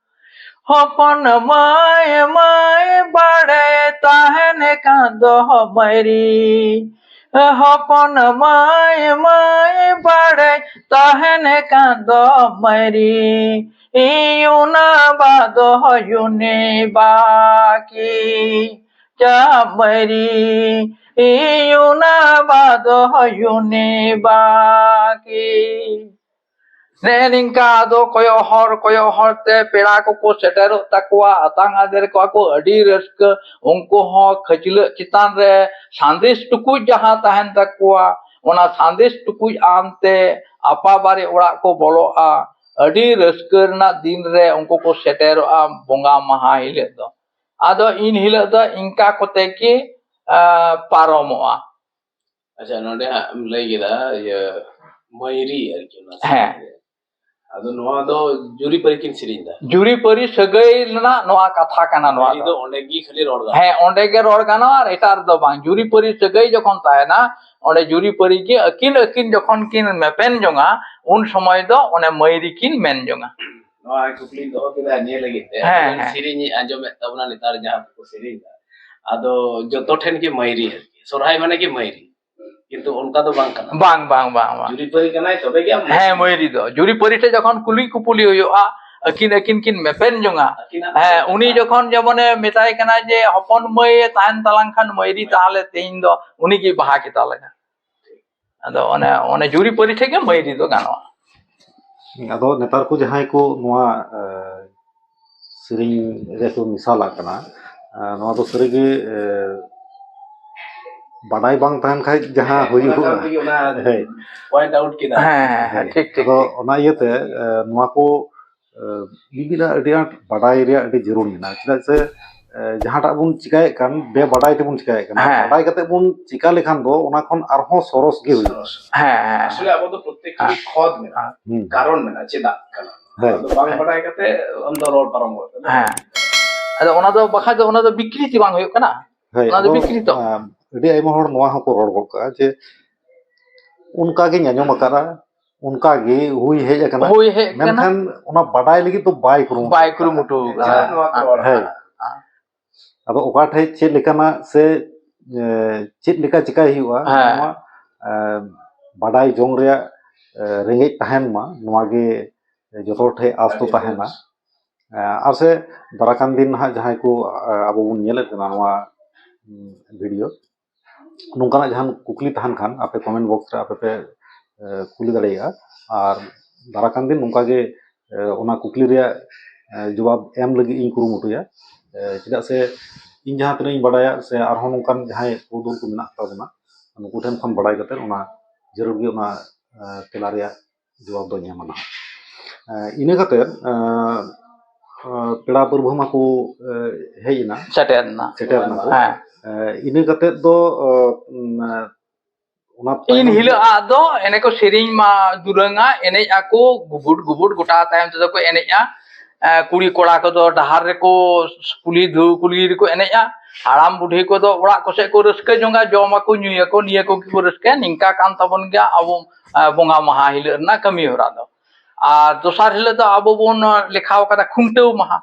ᱦᱚᱯᱚᱱ ᱢᱟᱹᱭ, ᱢᱟᱹᱭ ᱵᱟᱲᱮ ᱛᱟᱦᱮᱱ ᱠᱟᱱ ᱫᱚ ᱢᱟᱹᱨᱤ᱾ ᱦᱚᱯᱚᱱ ᱢᱟᱹᱭ, ᱢᱟᱹᱭ ᱵᱟᱲᱮ ᱛᱟᱦᱮᱱ ᱠᱟᱱ ᱫᱚ ᱢᱟᱹᱨᱤ᱾ ᱤᱧ ᱚᱱᱟ ᱵᱟᱫᱚ ᱦᱚᱭᱩᱱᱤ ᱵᱟᱠᱤ᱾ ᱡᱟ ᱢᱟᱹᱨᱤ, ᱤᱧ ᱚᱱᱟ ᱵᱟᱫᱚ ᱦᱚᱭᱩᱱᱤ ᱵᱟᱠᱤ᱾ ᱱᱮᱜᱼᱮ ᱱᱤᱝᱠᱟ ᱟᱫᱚ ᱠᱚᱭᱚᱜ ᱦᱚᱨ, ᱠᱚᱭᱚᱜ ᱦᱚᱨ ᱛᱮ ᱯᱮᱲᱟ ᱠᱚᱠᱚ ᱥᱮᱴᱮᱨᱚᱜ ᱛᱟᱠᱚᱣᱟ, ᱟᱛᱟᱝ ᱟᱫᱮᱨ ᱠᱚᱣᱟ ᱠᱚ, ᱟᱹᱰᱤ ᱨᱟᱹᱥᱠᱟᱹ᱾ ᱩᱱᱠᱩ ᱦᱚᱸ ᱠᱷᱟᱹᱪᱞᱟᱹᱜ ᱪᱮᱛᱟᱱ ᱨᱮ ᱥᱟᱸᱫᱮᱥ ᱴᱩᱠᱩᱡ ᱡᱟᱦᱟᱸ ᱛᱟᱦᱮᱱ ᱛᱟᱠᱚᱣᱟ, ᱚᱱᱟ ᱥᱟᱸᱫᱮᱥ ᱴᱩᱠᱩᱡ ᱟᱱᱛᱮ ᱟᱯᱟ ᱵᱟᱨᱮ ᱚᱲᱟᱜ ᱠᱚ ᱵᱚᱞᱚᱜᱼᱟ᱾ ᱟᱹᱰᱤ ᱨᱟᱹᱥᱠᱟᱹ ᱨᱮᱱᱟᱜ ᱫᱤᱱ ᱨᱮ ᱩᱱᱠᱩ ᱠᱚ ᱥᱮᱴᱮᱨᱚᱜᱼᱟ ᱵᱚᱸᱜᱟ ᱢᱟᱦᱟ ᱦᱤᱞᱳᱜ ᱫᱚ᱾ ᱟᱫᱚ ᱤᱱ ᱦᱤᱞᱳᱜ ᱫᱚ ᱤᱱᱠᱟ ᱠᱚᱛᱮ ᱜᱮ, ᱟ, ᱯᱟᱨᱚᱢᱚᱜᱼᱟ᱾ ᱟᱪᱪᱷᱟ, ᱱᱚᱰᱮ ᱦᱟᱸᱜ ᱮᱢ ᱞᱟᱹᱭ ᱠᱮᱫᱟ, ᱤᱭᱟᱹ, ᱢᱟᱹᱭᱨᱤ ᱟᱨᱠᱤ, ᱚᱱᱟ ᱦᱮᱸ᱾ ᱥᱮᱨᱮᱧ ᱨᱮ᱾ ᱟᱫᱚ ᱱᱚᱣᱟ ᱫᱚ ᱡᱩᱨᱤᱯᱟᱹᱨᱤ ᱠᱤᱱ ᱥᱮᱨᱮᱧ ᱫᱟ᱾ ᱡᱩᱨᱤᱯᱟᱹᱨᱤ ᱥᱟᱹᱜᱟᱹᱭ ᱨᱮᱱᱟᱜ ᱱᱚᱣᱟ ᱠᱟᱛᱷᱟ ᱠᱟᱱᱟ ᱱᱚᱣᱟ ᱡᱩᱨᱤ ᱫᱚ᱾ ᱫᱚ ᱚᱸᱰᱮ ᱜᱮ ᱠᱷᱟᱹᱞᱤ ᱨᱚᱲ ᱜᱟᱱᱚᱜᱼᱟ᱾ ᱦᱮᱸ, ᱚᱸᱰᱮ ᱜᱮ ᱨᱚᱲ ᱜᱟᱱᱚᱜᱼᱟ ᱟᱨ ᱮᱴᱟᱜ ᱨᱮᱫᱚ ᱵᱟᱝ᱾ ᱡᱩᱨᱤᱯᱟᱹᱨᱤ ᱥᱟᱹᱜᱟᱹᱭ ᱡᱚᱠᱷᱚᱱ ᱛᱟᱦᱮᱱᱟ, ᱚᱸᱰᱮ ᱡᱩᱨᱤᱯᱟᱹᱨᱤ ᱜᱮ ᱟᱹᱠᱤᱱ ᱟᱹᱠᱤᱱ ᱡᱚᱠᱷᱚᱱ ᱠᱤᱱ ᱢᱮᱯᱮᱱ ᱡᱚᱝᱟ, ᱩᱱ ᱥᱚᱢᱚᱭ ᱫᱚ ᱚᱱᱮ ᱢᱟᱹᱭᱨᱤ ᱠᱤᱱ ᱢᱮᱱ ᱡᱚᱝᱟ᱾ ᱱᱚᱣᱟ ᱠᱩᱠᱞᱤᱧ ᱫᱚᱦᱚ ᱠᱮᱫᱟ ᱱᱤᱭᱟᱹ ᱞᱟᱹᱜᱤᱫ ᱛᱮ, ᱦᱮᱸ, ᱟᱵᱚ ᱨᱮᱱ ᱦᱮᱸ᱾ ᱥᱮᱨᱮᱧ ᱤᱧ ᱟᱸᱡᱚᱢᱮᱫ ᱛᱟᱵᱚᱱᱟ ᱱᱮᱛᱟᱨ ᱡᱟᱦᱟᱸ ᱠᱚ ᱥᱮᱨᱮᱧ ᱫᱟ, ᱟᱫᱚ ᱡᱚᱛᱚ ᱴᱷᱮᱱ ᱜᱮ ᱢᱟᱹᱭᱨᱤ ᱟᱨᱠᱤ, ᱥᱚᱨᱦᱟᱭ ᱢᱟᱱᱮ ᱜᱮ ᱢᱟᱹᱭᱨᱤ, ᱠᱤᱱᱛᱩ ᱚᱱᱠᱟ ᱫᱚ ᱵᱟᱝ ᱠᱟᱱᱟ᱾ ᱵᱟᱝ, ᱵᱟᱝ, ᱵᱟᱝ, ᱵᱟᱝ᱾ ᱡᱩᱨᱤᱯᱟᱹᱨᱤ ᱠᱟᱱᱟᱭ ᱛᱚᱵᱮ ᱜᱮ ᱟᱢ ᱦᱮᱸ, ᱢᱟᱹᱭᱨᱤ ᱫᱚ᱾ ᱡᱩᱨᱤᱯᱟᱹᱨᱤ ᱴᱷᱮᱡ ᱡᱚᱠᱷᱚᱱ ᱠᱩᱞᱤ ᱠᱩᱯᱩᱞᱤ ᱦᱩᱭᱩᱜᱼᱟ, ᱟᱹᱠᱤᱱ ᱟᱹᱠᱤᱱ ᱠᱤᱱ ᱢᱮᱯᱮᱱ ᱡᱚᱝᱟ᱾ ᱟᱹᱠᱤᱱᱟᱜ ᱦᱮᱸ, ᱠᱟᱛᱷᱟ᱾ ᱩᱱᱤ ᱡᱚᱠᱷᱚᱱ ᱡᱮᱢᱚᱱᱮ ᱢᱮᱛᱟᱭ ᱠᱟᱱᱟ ᱡᱮ, "ᱦᱚᱯᱚᱱ ᱢᱟᱹᱭ ᱮ ᱛᱟᱦᱮᱱ ᱛᱟᱞᱟᱝ ᱠᱷᱟᱱ ᱢᱟᱹᱭᱨᱤ, ᱛᱟᱦᱞᱮ ᱛᱮᱦᱮᱧ ᱫᱚ ᱩᱱᱤ ᱜᱮ ᱵᱟᱦᱟ ᱠᱮᱛᱟ ᱞᱟᱝᱟ᱾" ᱟᱫᱚ ᱚᱱᱮ, ᱚᱱᱮ ᱡᱩᱨᱤᱯᱟᱹᱨᱤ ᱴᱷᱮᱡ ᱜᱮ ᱢᱟᱹᱭᱨᱤ ᱫᱚ ᱜᱟᱱᱚᱜᱼᱟ᱾ ᱟᱫᱚ ᱱᱮᱛᱟᱨ ᱠᱚ ᱡᱟᱦᱟᱸᱭ ᱠᱚ ᱱᱚᱣᱟ ᱮ, ᱥᱮᱨᱮᱧ ᱨᱮᱠᱚ ᱢᱮᱥᱟᱞᱟᱜ ᱠᱟᱱᱟ, ᱮ, ᱱᱚᱣᱟ ᱫᱚ ᱥᱟᱹᱨᱤᱜᱮ ᱮ, ᱵᱟᱰᱟᱭ ᱵᱟᱝ ᱛᱟᱦᱮᱱ ᱠᱷᱟᱡ ᱡᱟᱦᱟᱸ ᱦᱩᱭᱩᱜᱼᱟ᱾ ᱚᱱᱟ ᱠᱟᱨᱚᱱ ᱛᱮᱜᱮ ᱚᱱᱟ ᱦᱮᱸ᱾ point out ᱠᱮᱫᱟ᱾ ᱦᱮᱸ, ᱦᱮᱸ, ᱦᱮᱸ, ᱴᱷᱤᱠ, ᱴᱷᱤᱠ, ᱟᱫᱚ ᱴᱷᱤᱠ᱾ ᱚᱱᱟ ᱤᱭᱟᱹᱛᱮ ᱮ, ᱱᱚᱣᱟ ᱠᱚ ᱮ, ᱢᱤᱫ ᱟᱹᱰᱤ ᱟᱸᱴ ᱵᱟᱰᱟᱭ ᱨᱮᱭᱟᱜ ᱟᱹᱰᱤ ᱡᱟᱹᱨᱩᱲ ᱢᱮᱱᱟᱜᱼᱟ᱾ ᱪᱮᱫᱟᱜ ᱥᱮ ᱮ, ᱡᱟᱦᱟᱸᱴᱟᱜ ᱵᱚᱱ ᱪᱤᱠᱟᱭᱮᱫ ᱠᱟᱱ ᱵᱮᱵᱟᱰᱟᱭ ᱛᱮᱵᱚᱱ ᱪᱤᱠᱟᱭᱮᱫ ᱠᱟᱱᱟ᱾ ᱦᱮᱸ᱾ ᱵᱟᱰᱟᱭ ᱠᱟᱛᱮ ᱵᱚᱱ ᱪᱤᱠᱟ ᱞᱮᱠᱷᱟᱱ ᱫᱚ ᱚᱱᱟ ᱠᱷᱚᱱ ᱟᱨᱦᱚᱸ ᱥᱚᱨᱚᱥ ᱜᱮ ᱦᱩᱭᱩᱜᱼᱟ᱾ ᱦᱮᱸ, ᱦᱮᱸ᱾ ᱟᱥᱚᱞᱮ ᱟᱵᱚ ᱫᱚ ᱯᱨᱚᱛᱮᱠ ᱠᱤᱪᱷᱩ ᱠᱷᱚᱫ ᱢᱮᱱᱟᱜᱼᱟ, ᱦᱩᱸ᱾ ᱠᱟᱨᱚᱱ ᱢᱮᱱᱟᱜᱼᱟ ᱪᱮᱫᱟᱜ ᱠᱟᱱᱟ᱾ ᱦᱮᱸ᱾ ᱟᱫᱚ ᱵᱟᱝ ᱵᱟᱰᱟᱭ ᱠᱟᱛᱮ ᱟᱢ ᱫᱚ ᱨᱚᱲ ᱯᱟᱨᱚᱢ ᱜᱚᱫ ᱠᱟᱫᱟ᱾ ᱦᱮᱸ᱾ ᱟᱫᱚ ᱚᱱᱟ ᱫᱚ ᱵᱟᱠᱷᱟᱡ ᱫᱚ ᱚᱱᱟ ᱫᱚ ᱵᱤᱠᱨᱤᱛᱤ ᱵᱟᱝ ᱦᱩᱭᱩᱜ ᱠᱟᱱᱟ? ᱦᱳᱭ, ᱚᱱᱟ ᱫᱚ ᱟᱫᱚ, ᱵᱤᱠᱨᱤᱛᱚ᱾ ᱟ, ᱟᱹᱰᱤ ᱟᱭᱢᱟ ᱦᱚᱲ ᱱᱚᱣᱟ ᱦᱚᱸᱠᱚ ᱨᱚᱲ ᱜᱚᱫ ᱠᱟᱜᱼᱟ ᱡᱮ ᱚᱱᱠᱟ ᱜᱤᱧ ᱟᱸᱡᱚᱢ ᱟᱠᱟᱫᱟ, ᱚᱱᱠᱟ ᱜᱮ ᱦᱩᱭ ᱦᱮᱡ ᱟᱠᱟᱱᱟ᱾ ᱦᱩᱭ ᱦᱮᱡ ᱟᱠᱟᱱᱟ᱾ ᱢᱮᱱᱠᱷᱟᱱ ᱚᱱᱟ ᱵᱟᱰᱟᱭ ᱞᱟᱹᱜᱤᱫ ᱫᱚ ᱵᱟᱭ ᱠᱩᱨᱩᱢᱩᱴᱩ ᱵᱟᱭ ᱟᱠᱟᱫᱟ᱾ ᱠᱩᱨᱩᱢᱩᱴᱩ ᱟᱠᱟᱫᱟ᱾ ᱪᱮᱫᱟᱜ ᱱᱚᱣᱟ ᱠᱚ ᱨᱚᱲ ᱦᱮᱸ᱾ ᱟᱫᱚ ᱚᱠᱟ ᱴᱷᱮᱡ ᱪᱮᱫ ᱞᱮᱠᱟᱱᱟᱜ ᱥᱮ ᱮ, ᱪᱮᱫ ᱞᱮᱠᱟ ᱪᱤᱠᱟᱭ ᱦᱩᱭᱩᱜᱼᱟ, ᱦᱮᱸ᱾ ᱱᱚᱣᱟ ᱮ, ᱵᱟᱰᱟᱭ ᱡᱚᱝ ᱨᱮᱭᱟᱜ ᱮ, ᱨᱮᱸᱜᱮᱡ ᱛᱟᱦᱮᱱ ᱢᱟ, ᱱᱚᱣᱟ ᱜᱮ ᱡᱚᱛᱚ ᱦᱚᱲ ᱴᱷᱮᱡ ᱟᱸᱥ ᱫᱚ ᱟᱹᱰᱤ ᱛᱟᱦᱮᱱᱟ᱾ ᱢᱚᱡᱽ᱾ ᱮ, ᱟᱨ ᱥᱮ ᱫᱟᱨᱟᱭ ᱠᱟᱱ ᱫᱤᱱ ᱱᱟᱦᱟᱜ ᱡᱟᱦᱟᱸᱭ ᱠᱚ ᱮ, ᱟᱵᱚ ᱵᱚᱱ ᱧᱮᱞᱮᱫ ᱠᱟᱱᱟ ᱱᱚᱣᱟ ᱩᱢ, video, ᱱᱚᱝᱠᱟᱱᱟᱜ ᱡᱟᱦᱟᱱ ᱠᱩᱠᱞᱤ ᱛᱟᱦᱮᱱ ᱠᱷᱟᱱ ᱟᱯᱮ comment box ᱨᱮ ᱟᱯᱮ ᱯᱮ ᱮ, ᱠᱩᱞᱤ ᱫᱟᱲᱮᱭᱟᱜᱼᱟ᱾ ᱟᱨ ᱫᱟᱨᱟᱭ ᱠᱟᱱ ᱫᱤᱱ ᱱᱚᱝᱠᱟ ᱜᱮ ᱮ, ᱚᱱᱟ ᱠᱩᱠᱞᱤ ᱨᱮᱭᱟᱜ ᱮ, ᱡᱚᱵᱟᱵ ᱮᱢ ᱞᱟᱹᱜᱤᱫ ᱤᱧ ᱠᱩᱨᱩᱢᱩᱴᱩᱭᱟ᱾ ᱮ, ᱪᱮᱫᱟᱜ ᱥᱮ ᱤᱧ ᱡᱟᱦᱟᱸ ᱛᱤᱱᱟᱹᱜ ᱤᱧ ᱵᱟᱰᱟᱭᱟ ᱥᱮ ᱟᱨᱦᱚᱸ ᱱᱚᱝᱠᱟᱱ ᱡᱟᱦᱟᱸᱭ ᱯᱩᱨᱩᱫᱷᱩᱞ ᱠᱚ ᱢᱮᱱᱟᱜ ᱛᱟᱵᱚᱱᱟ, ᱱᱩᱠᱩ ᱴᱷᱮᱱ ᱠᱷᱚᱱ ᱵᱟᱰᱟᱭ ᱠᱟᱛᱮ ᱚᱱᱟ ᱡᱟᱹᱨᱩᱲ ᱜᱮ ᱚᱱᱟ ᱮ, ᱛᱮᱞᱟ ᱨᱮᱭᱟᱜ ᱡᱚᱵᱟᱵ ᱫᱚ ᱧᱟᱢᱟ ᱱᱟᱦᱟᱜ᱾ ᱮ, ᱤᱱᱟᱹ ᱠᱟᱛᱮ ᱮ, ᱮ, ᱯᱮᱲᱟ ᱯᱟᱹᱨᱵᱷᱟᱹ ᱢᱟᱠᱚ ᱮ, ᱦᱮᱡ ᱮᱱᱟ, ᱥᱮᱴᱮᱨ ᱮᱱᱟ᱾ ᱥᱮᱴᱮᱨ ᱮᱱᱟ ᱠᱚ᱾ ᱦᱮᱸ᱾ ᱮ, ᱤᱱᱟᱹ ᱠᱟᱛᱮ ᱫᱚ ᱮ, ᱩᱢ, ᱮ, ᱤᱱ ᱦᱤᱞᱳᱜ ᱟᱜ ᱫᱚ ᱮᱱᱮ ᱠᱚ ᱥᱮᱨᱮᱧ ᱢᱟ ᱫᱩᱨᱟᱹᱝᱟ, ᱮᱱᱮᱡ ᱟᱠᱚ ᱜᱩᱵᱩᱰ ᱜᱩᱵᱩᱰ, ᱜᱚᱴᱟ ᱛᱟᱭᱚᱢ ᱛᱮᱫᱚ ᱠᱚ ᱮᱱᱮᱡᱼᱟ᱾ ᱠᱩᱲᱤ ᱠᱚᱲᱟ ᱠᱚᱫᱚ ᱰᱟᱦᱟᱨ ᱨᱮᱠᱚ ᱠᱩᱞᱦᱤ ᱫᱷᱩ ᱠᱩᱞᱦᱤ ᱨᱮᱠᱚ ᱮᱱᱮᱡᱼᱟ᱾ ᱦᱟᱲᱟᱢ ᱵᱩᱰᱷᱤ ᱠᱚᱫᱚ ᱚᱲᱟᱜ ᱠᱚᱥᱮᱫ ᱠᱚ ᱨᱟᱹᱥᱠᱟᱹ ᱡᱚᱝᱟ, ᱡᱚᱢ ᱟᱠᱚ ᱧᱩᱭᱟᱠᱚ, ᱱᱤᱭᱟᱹ ᱠᱚᱜᱮ ᱠᱚ ᱨᱟᱹᱥᱠᱟᱹᱭᱟ᱾ ᱱᱤᱝᱠᱟ ᱠᱟᱱ ᱛᱟᱵᱚᱱ ᱜᱮᱭᱟ ᱟᱵᱚ ᱵᱚᱸᱜᱟ ᱢᱟᱦᱟ ᱦᱤᱞᱳᱜ ᱨᱮᱱᱟᱜ ᱠᱟᱹᱢᱤ ᱦᱚᱨᱟ ᱫᱚ᱾ ᱟᱨ ᱫᱚᱥᱟᱨ ᱦᱤᱞᱳᱜ ᱫᱚ ᱟᱵᱚ ᱵᱚᱱ ᱞᱮᱠᱷᱟᱣ ᱠᱟᱫᱟ ᱠᱷᱩᱱᱴᱟᱹᱣ ᱢᱟᱦᱟ᱾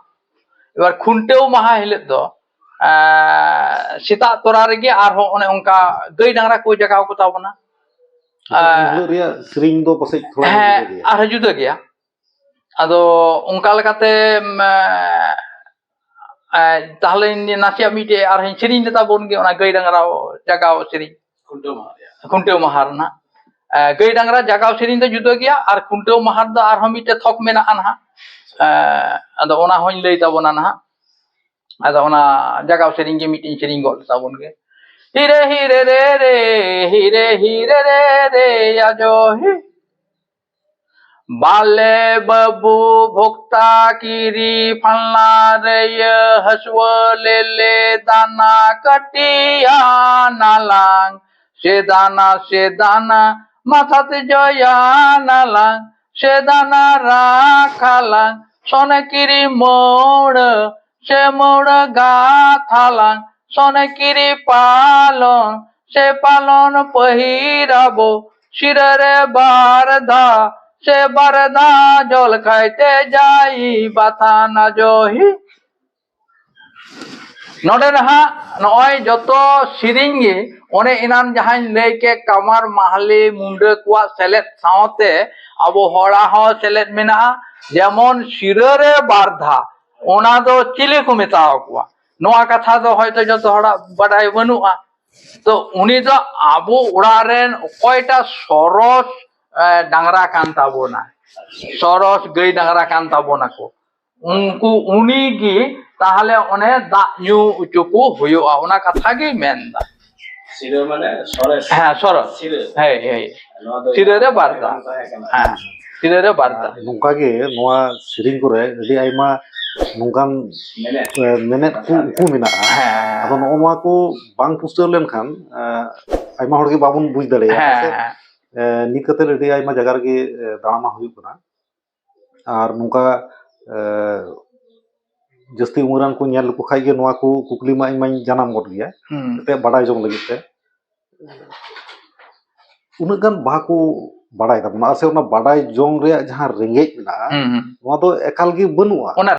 ᱮᱵᱟᱨ ᱠᱷᱩᱱᱴᱟᱹᱣ ᱢᱟᱦᱟ ᱦᱤᱞᱳᱜ ᱫᱚ ᱥᱮᱛᱟᱜ ᱛᱚᱨᱟ ᱨᱮᱜᱮ ᱟᱨᱦᱚᱸ ᱚᱱᱮ ᱚᱱᱠᱟ ᱜᱟᱹᱭ ᱰᱟᱝᱨᱟ ᱠᱚ ᱡᱟᱜᱟᱣ ᱠᱚ ᱛᱟᱵᱚᱱᱟ᱾ ᱩᱱ ᱦᱤᱞᱳᱜ ᱨᱮᱭᱟᱜ ᱥᱮᱨᱮᱧ ᱫᱚ ᱯᱟᱥᱮᱡ ᱛᱷᱚᱲᱟ ᱦᱮᱸ, ᱟᱨᱦᱚᱸ ᱡᱩᱫᱟᱹ ᱜᱮᱭᱟ᱾ ᱟᱫᱚ ᱚᱱᱠᱟ ᱞᱮᱠᱟᱛᱮ ᱛᱟᱦᱞᱮ ᱱᱟᱥᱮᱭᱟᱜ ᱢᱤᱫᱴᱮᱡ ᱟᱨᱦᱚᱸ ᱥᱮᱨᱮᱧ ᱞᱮ ᱛᱟᱵᱚᱱ ᱜᱮ, ᱚᱱᱟ ᱜᱟᱹᱭ ᱰᱟᱝᱨᱟ ᱡᱟᱜᱟᱣ ᱥᱮᱨᱮᱧ᱾ ᱠᱷᱩᱱᱴᱟᱹᱣ ᱢᱟᱦᱟ ᱨᱮᱱᱟᱜ ᱜᱟᱹᱭ ᱰᱟᱝᱨᱟ ᱡᱟᱜᱟᱣ ᱥᱮᱨᱮᱧ ᱫᱚ ᱡᱩᱫᱟᱹ ᱜᱮᱭᱟ, ᱟᱨ ᱠᱷᱩᱱᱴᱟᱹᱣ ᱢᱟᱦᱟ ᱨᱮᱫᱚ ᱟᱨᱦᱚᱸ ᱢᱤᱫᱴᱮᱡ ᱛᱷᱚᱠ ᱢᱮᱱᱟᱜᱼᱟ ᱱᱟᱦᱟᱜ᱾ ᱟᱫᱚ ᱚᱱᱟ ᱦᱚᱸᱧ ᱞᱟᱹᱭ ᱛᱟᱵᱚᱱᱟ ᱱᱟᱦᱟᱜ᱾ ᱟᱫᱚ ᱚᱱᱟ ᱡᱟᱜᱟᱣ ᱥᱮᱨᱮᱧ ᱜᱮ ᱢᱤᱫᱴᱮᱱ ᱥᱮᱨᱮᱧ ᱜᱚᱫ ᱛᱟᱵᱚᱱ ᱜᱮ᱾ ᱦᱤᱨᱮ ᱦᱤᱨᱮ ᱨᱮ ᱨᱮ, ᱦᱤᱨᱮ ᱦᱤᱨᱮ ᱨᱮ ᱨᱮ, ᱟᱡᱚ ᱦᱤ᱾ ᱵᱟᱞᱮ ᱵᱟᱹᱵᱩ ᱵᱷᱚᱠᱛᱟ ᱠᱤᱨᱤ ᱯᱷᱟᱞᱱᱟ ᱨᱮᱭᱟᱹ ᱦᱟᱹᱥᱣᱟᱹ ᱞᱮᱞᱮ ᱫᱟᱱᱟ ᱠᱟᱹᱴᱤᱭᱟ ᱱᱟᱞᱟᱝ᱾ ᱥᱮᱫᱟᱱᱟ ᱥᱮᱫᱟᱱᱟ ᱢᱟᱛᱷᱟᱛ ᱡᱚᱭᱟ ᱱᱟᱞᱟᱝ᱾ ᱥᱮᱫᱟᱱᱟ ᱨᱟᱠᱷᱟᱞᱟᱝ ᱥᱚᱱᱮ ᱠᱤᱨᱤ ᱢᱳᱲ᱾ ᱥᱮ ᱢᱳᱲ ᱜᱟᱛᱷᱟᱞᱟᱝ ᱥᱚᱱᱮ ᱠᱤᱨᱤ ᱯᱟᱞᱚᱱ᱾ ᱥᱮ ᱯᱟᱞᱚᱱ ᱯᱟᱹᱦᱤᱨᱟᱵᱚ ᱥᱤᱨᱟᱹ ᱨᱮ ᱵᱟᱨ ᱫᱷᱟ᱾ ᱥᱮ ᱵᱟᱨ ᱫᱷᱟ ᱡᱚᱞ ᱠᱷᱟᱭᱛᱮ ᱡᱟᱭ ᱵᱟᱛᱷᱟᱱᱟ ᱡᱚᱦᱤ᱾ ᱱᱚᱰᱮ ᱱᱟᱦᱟᱜ ᱱᱚᱜᱼᱚᱭ ᱡᱚᱛᱚ ᱥᱮᱨᱮᱧ ᱜᱮ ᱚᱱᱮ ᱮᱱᱟᱱ ᱡᱟᱦᱟᱸᱧ ᱞᱟᱹᱭ ᱠᱮᱫ, ᱠᱟᱢᱟᱨ ᱢᱟᱦᱞᱮ ᱢᱩᱱᱰᱟᱹ ᱠᱚᱣᱟᱜ ᱥᱮᱞᱮᱫ ᱥᱟᱶᱛᱮ ᱟᱵᱚ ᱦᱚᱲᱟᱜ ᱦᱚᱸ ᱥᱮᱞᱮᱫ ᱢᱮᱱᱟᱜᱼᱟ᱾ ᱡᱮᱢᱚᱱ ᱥᱤᱨᱟᱹ ᱨᱮ ᱵᱟᱨ ᱫᱷᱟ, ᱚᱱᱟ ᱫᱚ ᱪᱤᱞᱤ ᱠᱚ ᱢᱮᱛᱟᱣ ᱠᱚᱣᱟ? ᱱᱚᱣᱟ ᱠᱟᱛᱷᱟ ᱫᱚ ᱦᱚᱭᱛᱚ ᱡᱚᱛᱚ ᱦᱚᱲᱟᱜ ᱵᱟᱰᱟᱭ ᱵᱟᱹᱱᱩᱜᱼᱟ᱾ ᱛᱚ ᱩᱱᱤ ᱫᱚ ᱟᱵᱚ ᱚᱲᱟᱜ ᱨᱮᱱ ᱚᱠᱚᱭᱴᱟᱜ ᱥᱚᱨᱚᱥ ᱰᱟᱝᱨᱟ ᱠᱟᱱ ᱛᱟᱵᱚᱱᱟ, ᱥᱚᱨᱚᱥ ᱜᱟᱹᱭ ᱰᱟᱝᱨᱟ ᱠᱟᱱ ᱛᱟᱵᱚᱱᱟᱠᱚ, ᱩᱱᱠᱩ, ᱩᱱᱤ ᱜᱮ ᱛᱟᱦᱞᱮ ᱚᱱᱮ ᱫᱟᱜ ᱧᱩ ᱚᱪᱚ ᱠᱚ ᱦᱩᱭᱩᱜᱼᱟ, ᱚᱱᱟ ᱠᱟᱛᱷᱟ ᱜᱮᱭ ᱢᱮᱱᱫᱟ᱾ ᱥᱤᱨᱟᱹ ᱢᱟᱱᱮ ᱥᱚᱨᱮᱥ᱾ ᱦᱮᱸ, ᱥᱚᱨᱚᱥ᱾ ᱥᱤᱨᱟᱹ᱾ ᱦᱮᱸ, ᱦᱮᱸ᱾ ᱱᱚᱣᱟ ᱫᱚ ᱥᱤᱨᱟᱹ ᱨᱮ ᱵᱟᱨ ᱫᱷᱟᱣ᱾ ᱛᱟᱦᱮᱸ ᱠᱟᱱᱟ᱾ ᱦᱮᱸ, ᱥᱤᱨᱟᱹ ᱨᱮ ᱵᱟᱨ ᱫᱷᱟᱣ᱾ ᱱᱚᱝᱠᱟ ᱜᱮ ᱱᱚᱣᱟ ᱥᱮᱨᱮᱧ ᱠᱚᱨᱮ ᱟᱹᱰᱤ ᱟᱭᱢᱟ ᱱᱚᱝᱠᱟᱱ ᱢᱮᱱᱮᱫ᱾ ᱮ, ᱢᱮᱱᱮᱫ ᱠᱚ ᱩᱠᱩ ᱢᱮᱱᱟᱜᱼᱟ᱾ ᱦᱮᱸ᱾ ᱟᱫᱚ ᱱᱚᱜᱼᱚ ᱱᱚᱣᱟ ᱠᱚ ᱵᱟᱝ ᱯᱩᱥᱴᱟᱹᱣ ᱞᱮᱱᱠᱷᱟᱱ, ᱮ, ᱟᱭᱢᱟ ᱦᱚᱲ ᱜᱮ ᱵᱟᱵᱚᱱ ᱵᱩᱡᱽ ᱫᱟᱲᱮᱭᱟᱜᱼᱟ, ᱦᱮᱸ ᱥᱮ? ᱦᱮᱸ᱾ ᱮ, ᱱᱤᱛ ᱠᱟᱛᱮ ᱟᱹᱰᱤ ᱟᱭᱢᱟ ᱡᱟᱭᱜᱟ ᱨᱮᱜᱮ, ᱮ, ᱫᱟᱬᱟ ᱢᱟ ᱦᱩᱭᱩᱜ ᱠᱟᱱᱟ᱾ ᱟᱨ ᱱᱚᱝᱠᱟ, ᱮ, ᱡᱟᱹᱥᱛᱤ ᱩᱢᱮᱨᱟᱱ ᱠᱚ ᱧᱮᱞ ᱞᱮᱠᱚ ᱠᱷᱟᱡ ᱜᱮ ᱱᱚᱣᱟ ᱠᱚ ᱠᱩᱠᱞᱤ ᱢᱟ ᱤᱧ ᱢᱟᱧ ᱡᱟᱱᱟᱢ ᱜᱚᱫ ᱜᱮᱭᱟ, ᱦᱩᱸ᱾ ᱮᱱᱛᱮᱫ ᱵᱟᱰᱟᱭ ᱡᱚᱝ ᱞᱟᱹᱜᱤᱫ ᱛᱮ᱾ ᱩᱱᱟᱹᱜ ᱜᱟᱱ ᱵᱟᱠᱚ ᱵᱟᱰᱟᱭ ᱛᱟᱵᱚᱱᱟ, ᱟᱨ ᱥᱮ ᱚᱱᱟ ᱵᱟᱰᱟᱭ ᱡᱚᱝ ᱨᱮᱭᱟᱜ ᱡᱟᱦᱟᱸ ᱨᱮᱸᱜᱮᱡ ᱢᱮᱱᱟᱜᱼᱟ, ᱦᱩᱸ, ᱦᱩᱸ᱾ ᱱᱚᱣᱟ ᱫᱚ ᱮᱠᱟᱞ ᱜᱮ ᱵᱟᱹᱱᱩᱜᱼᱟ᱾ ᱚᱱᱟ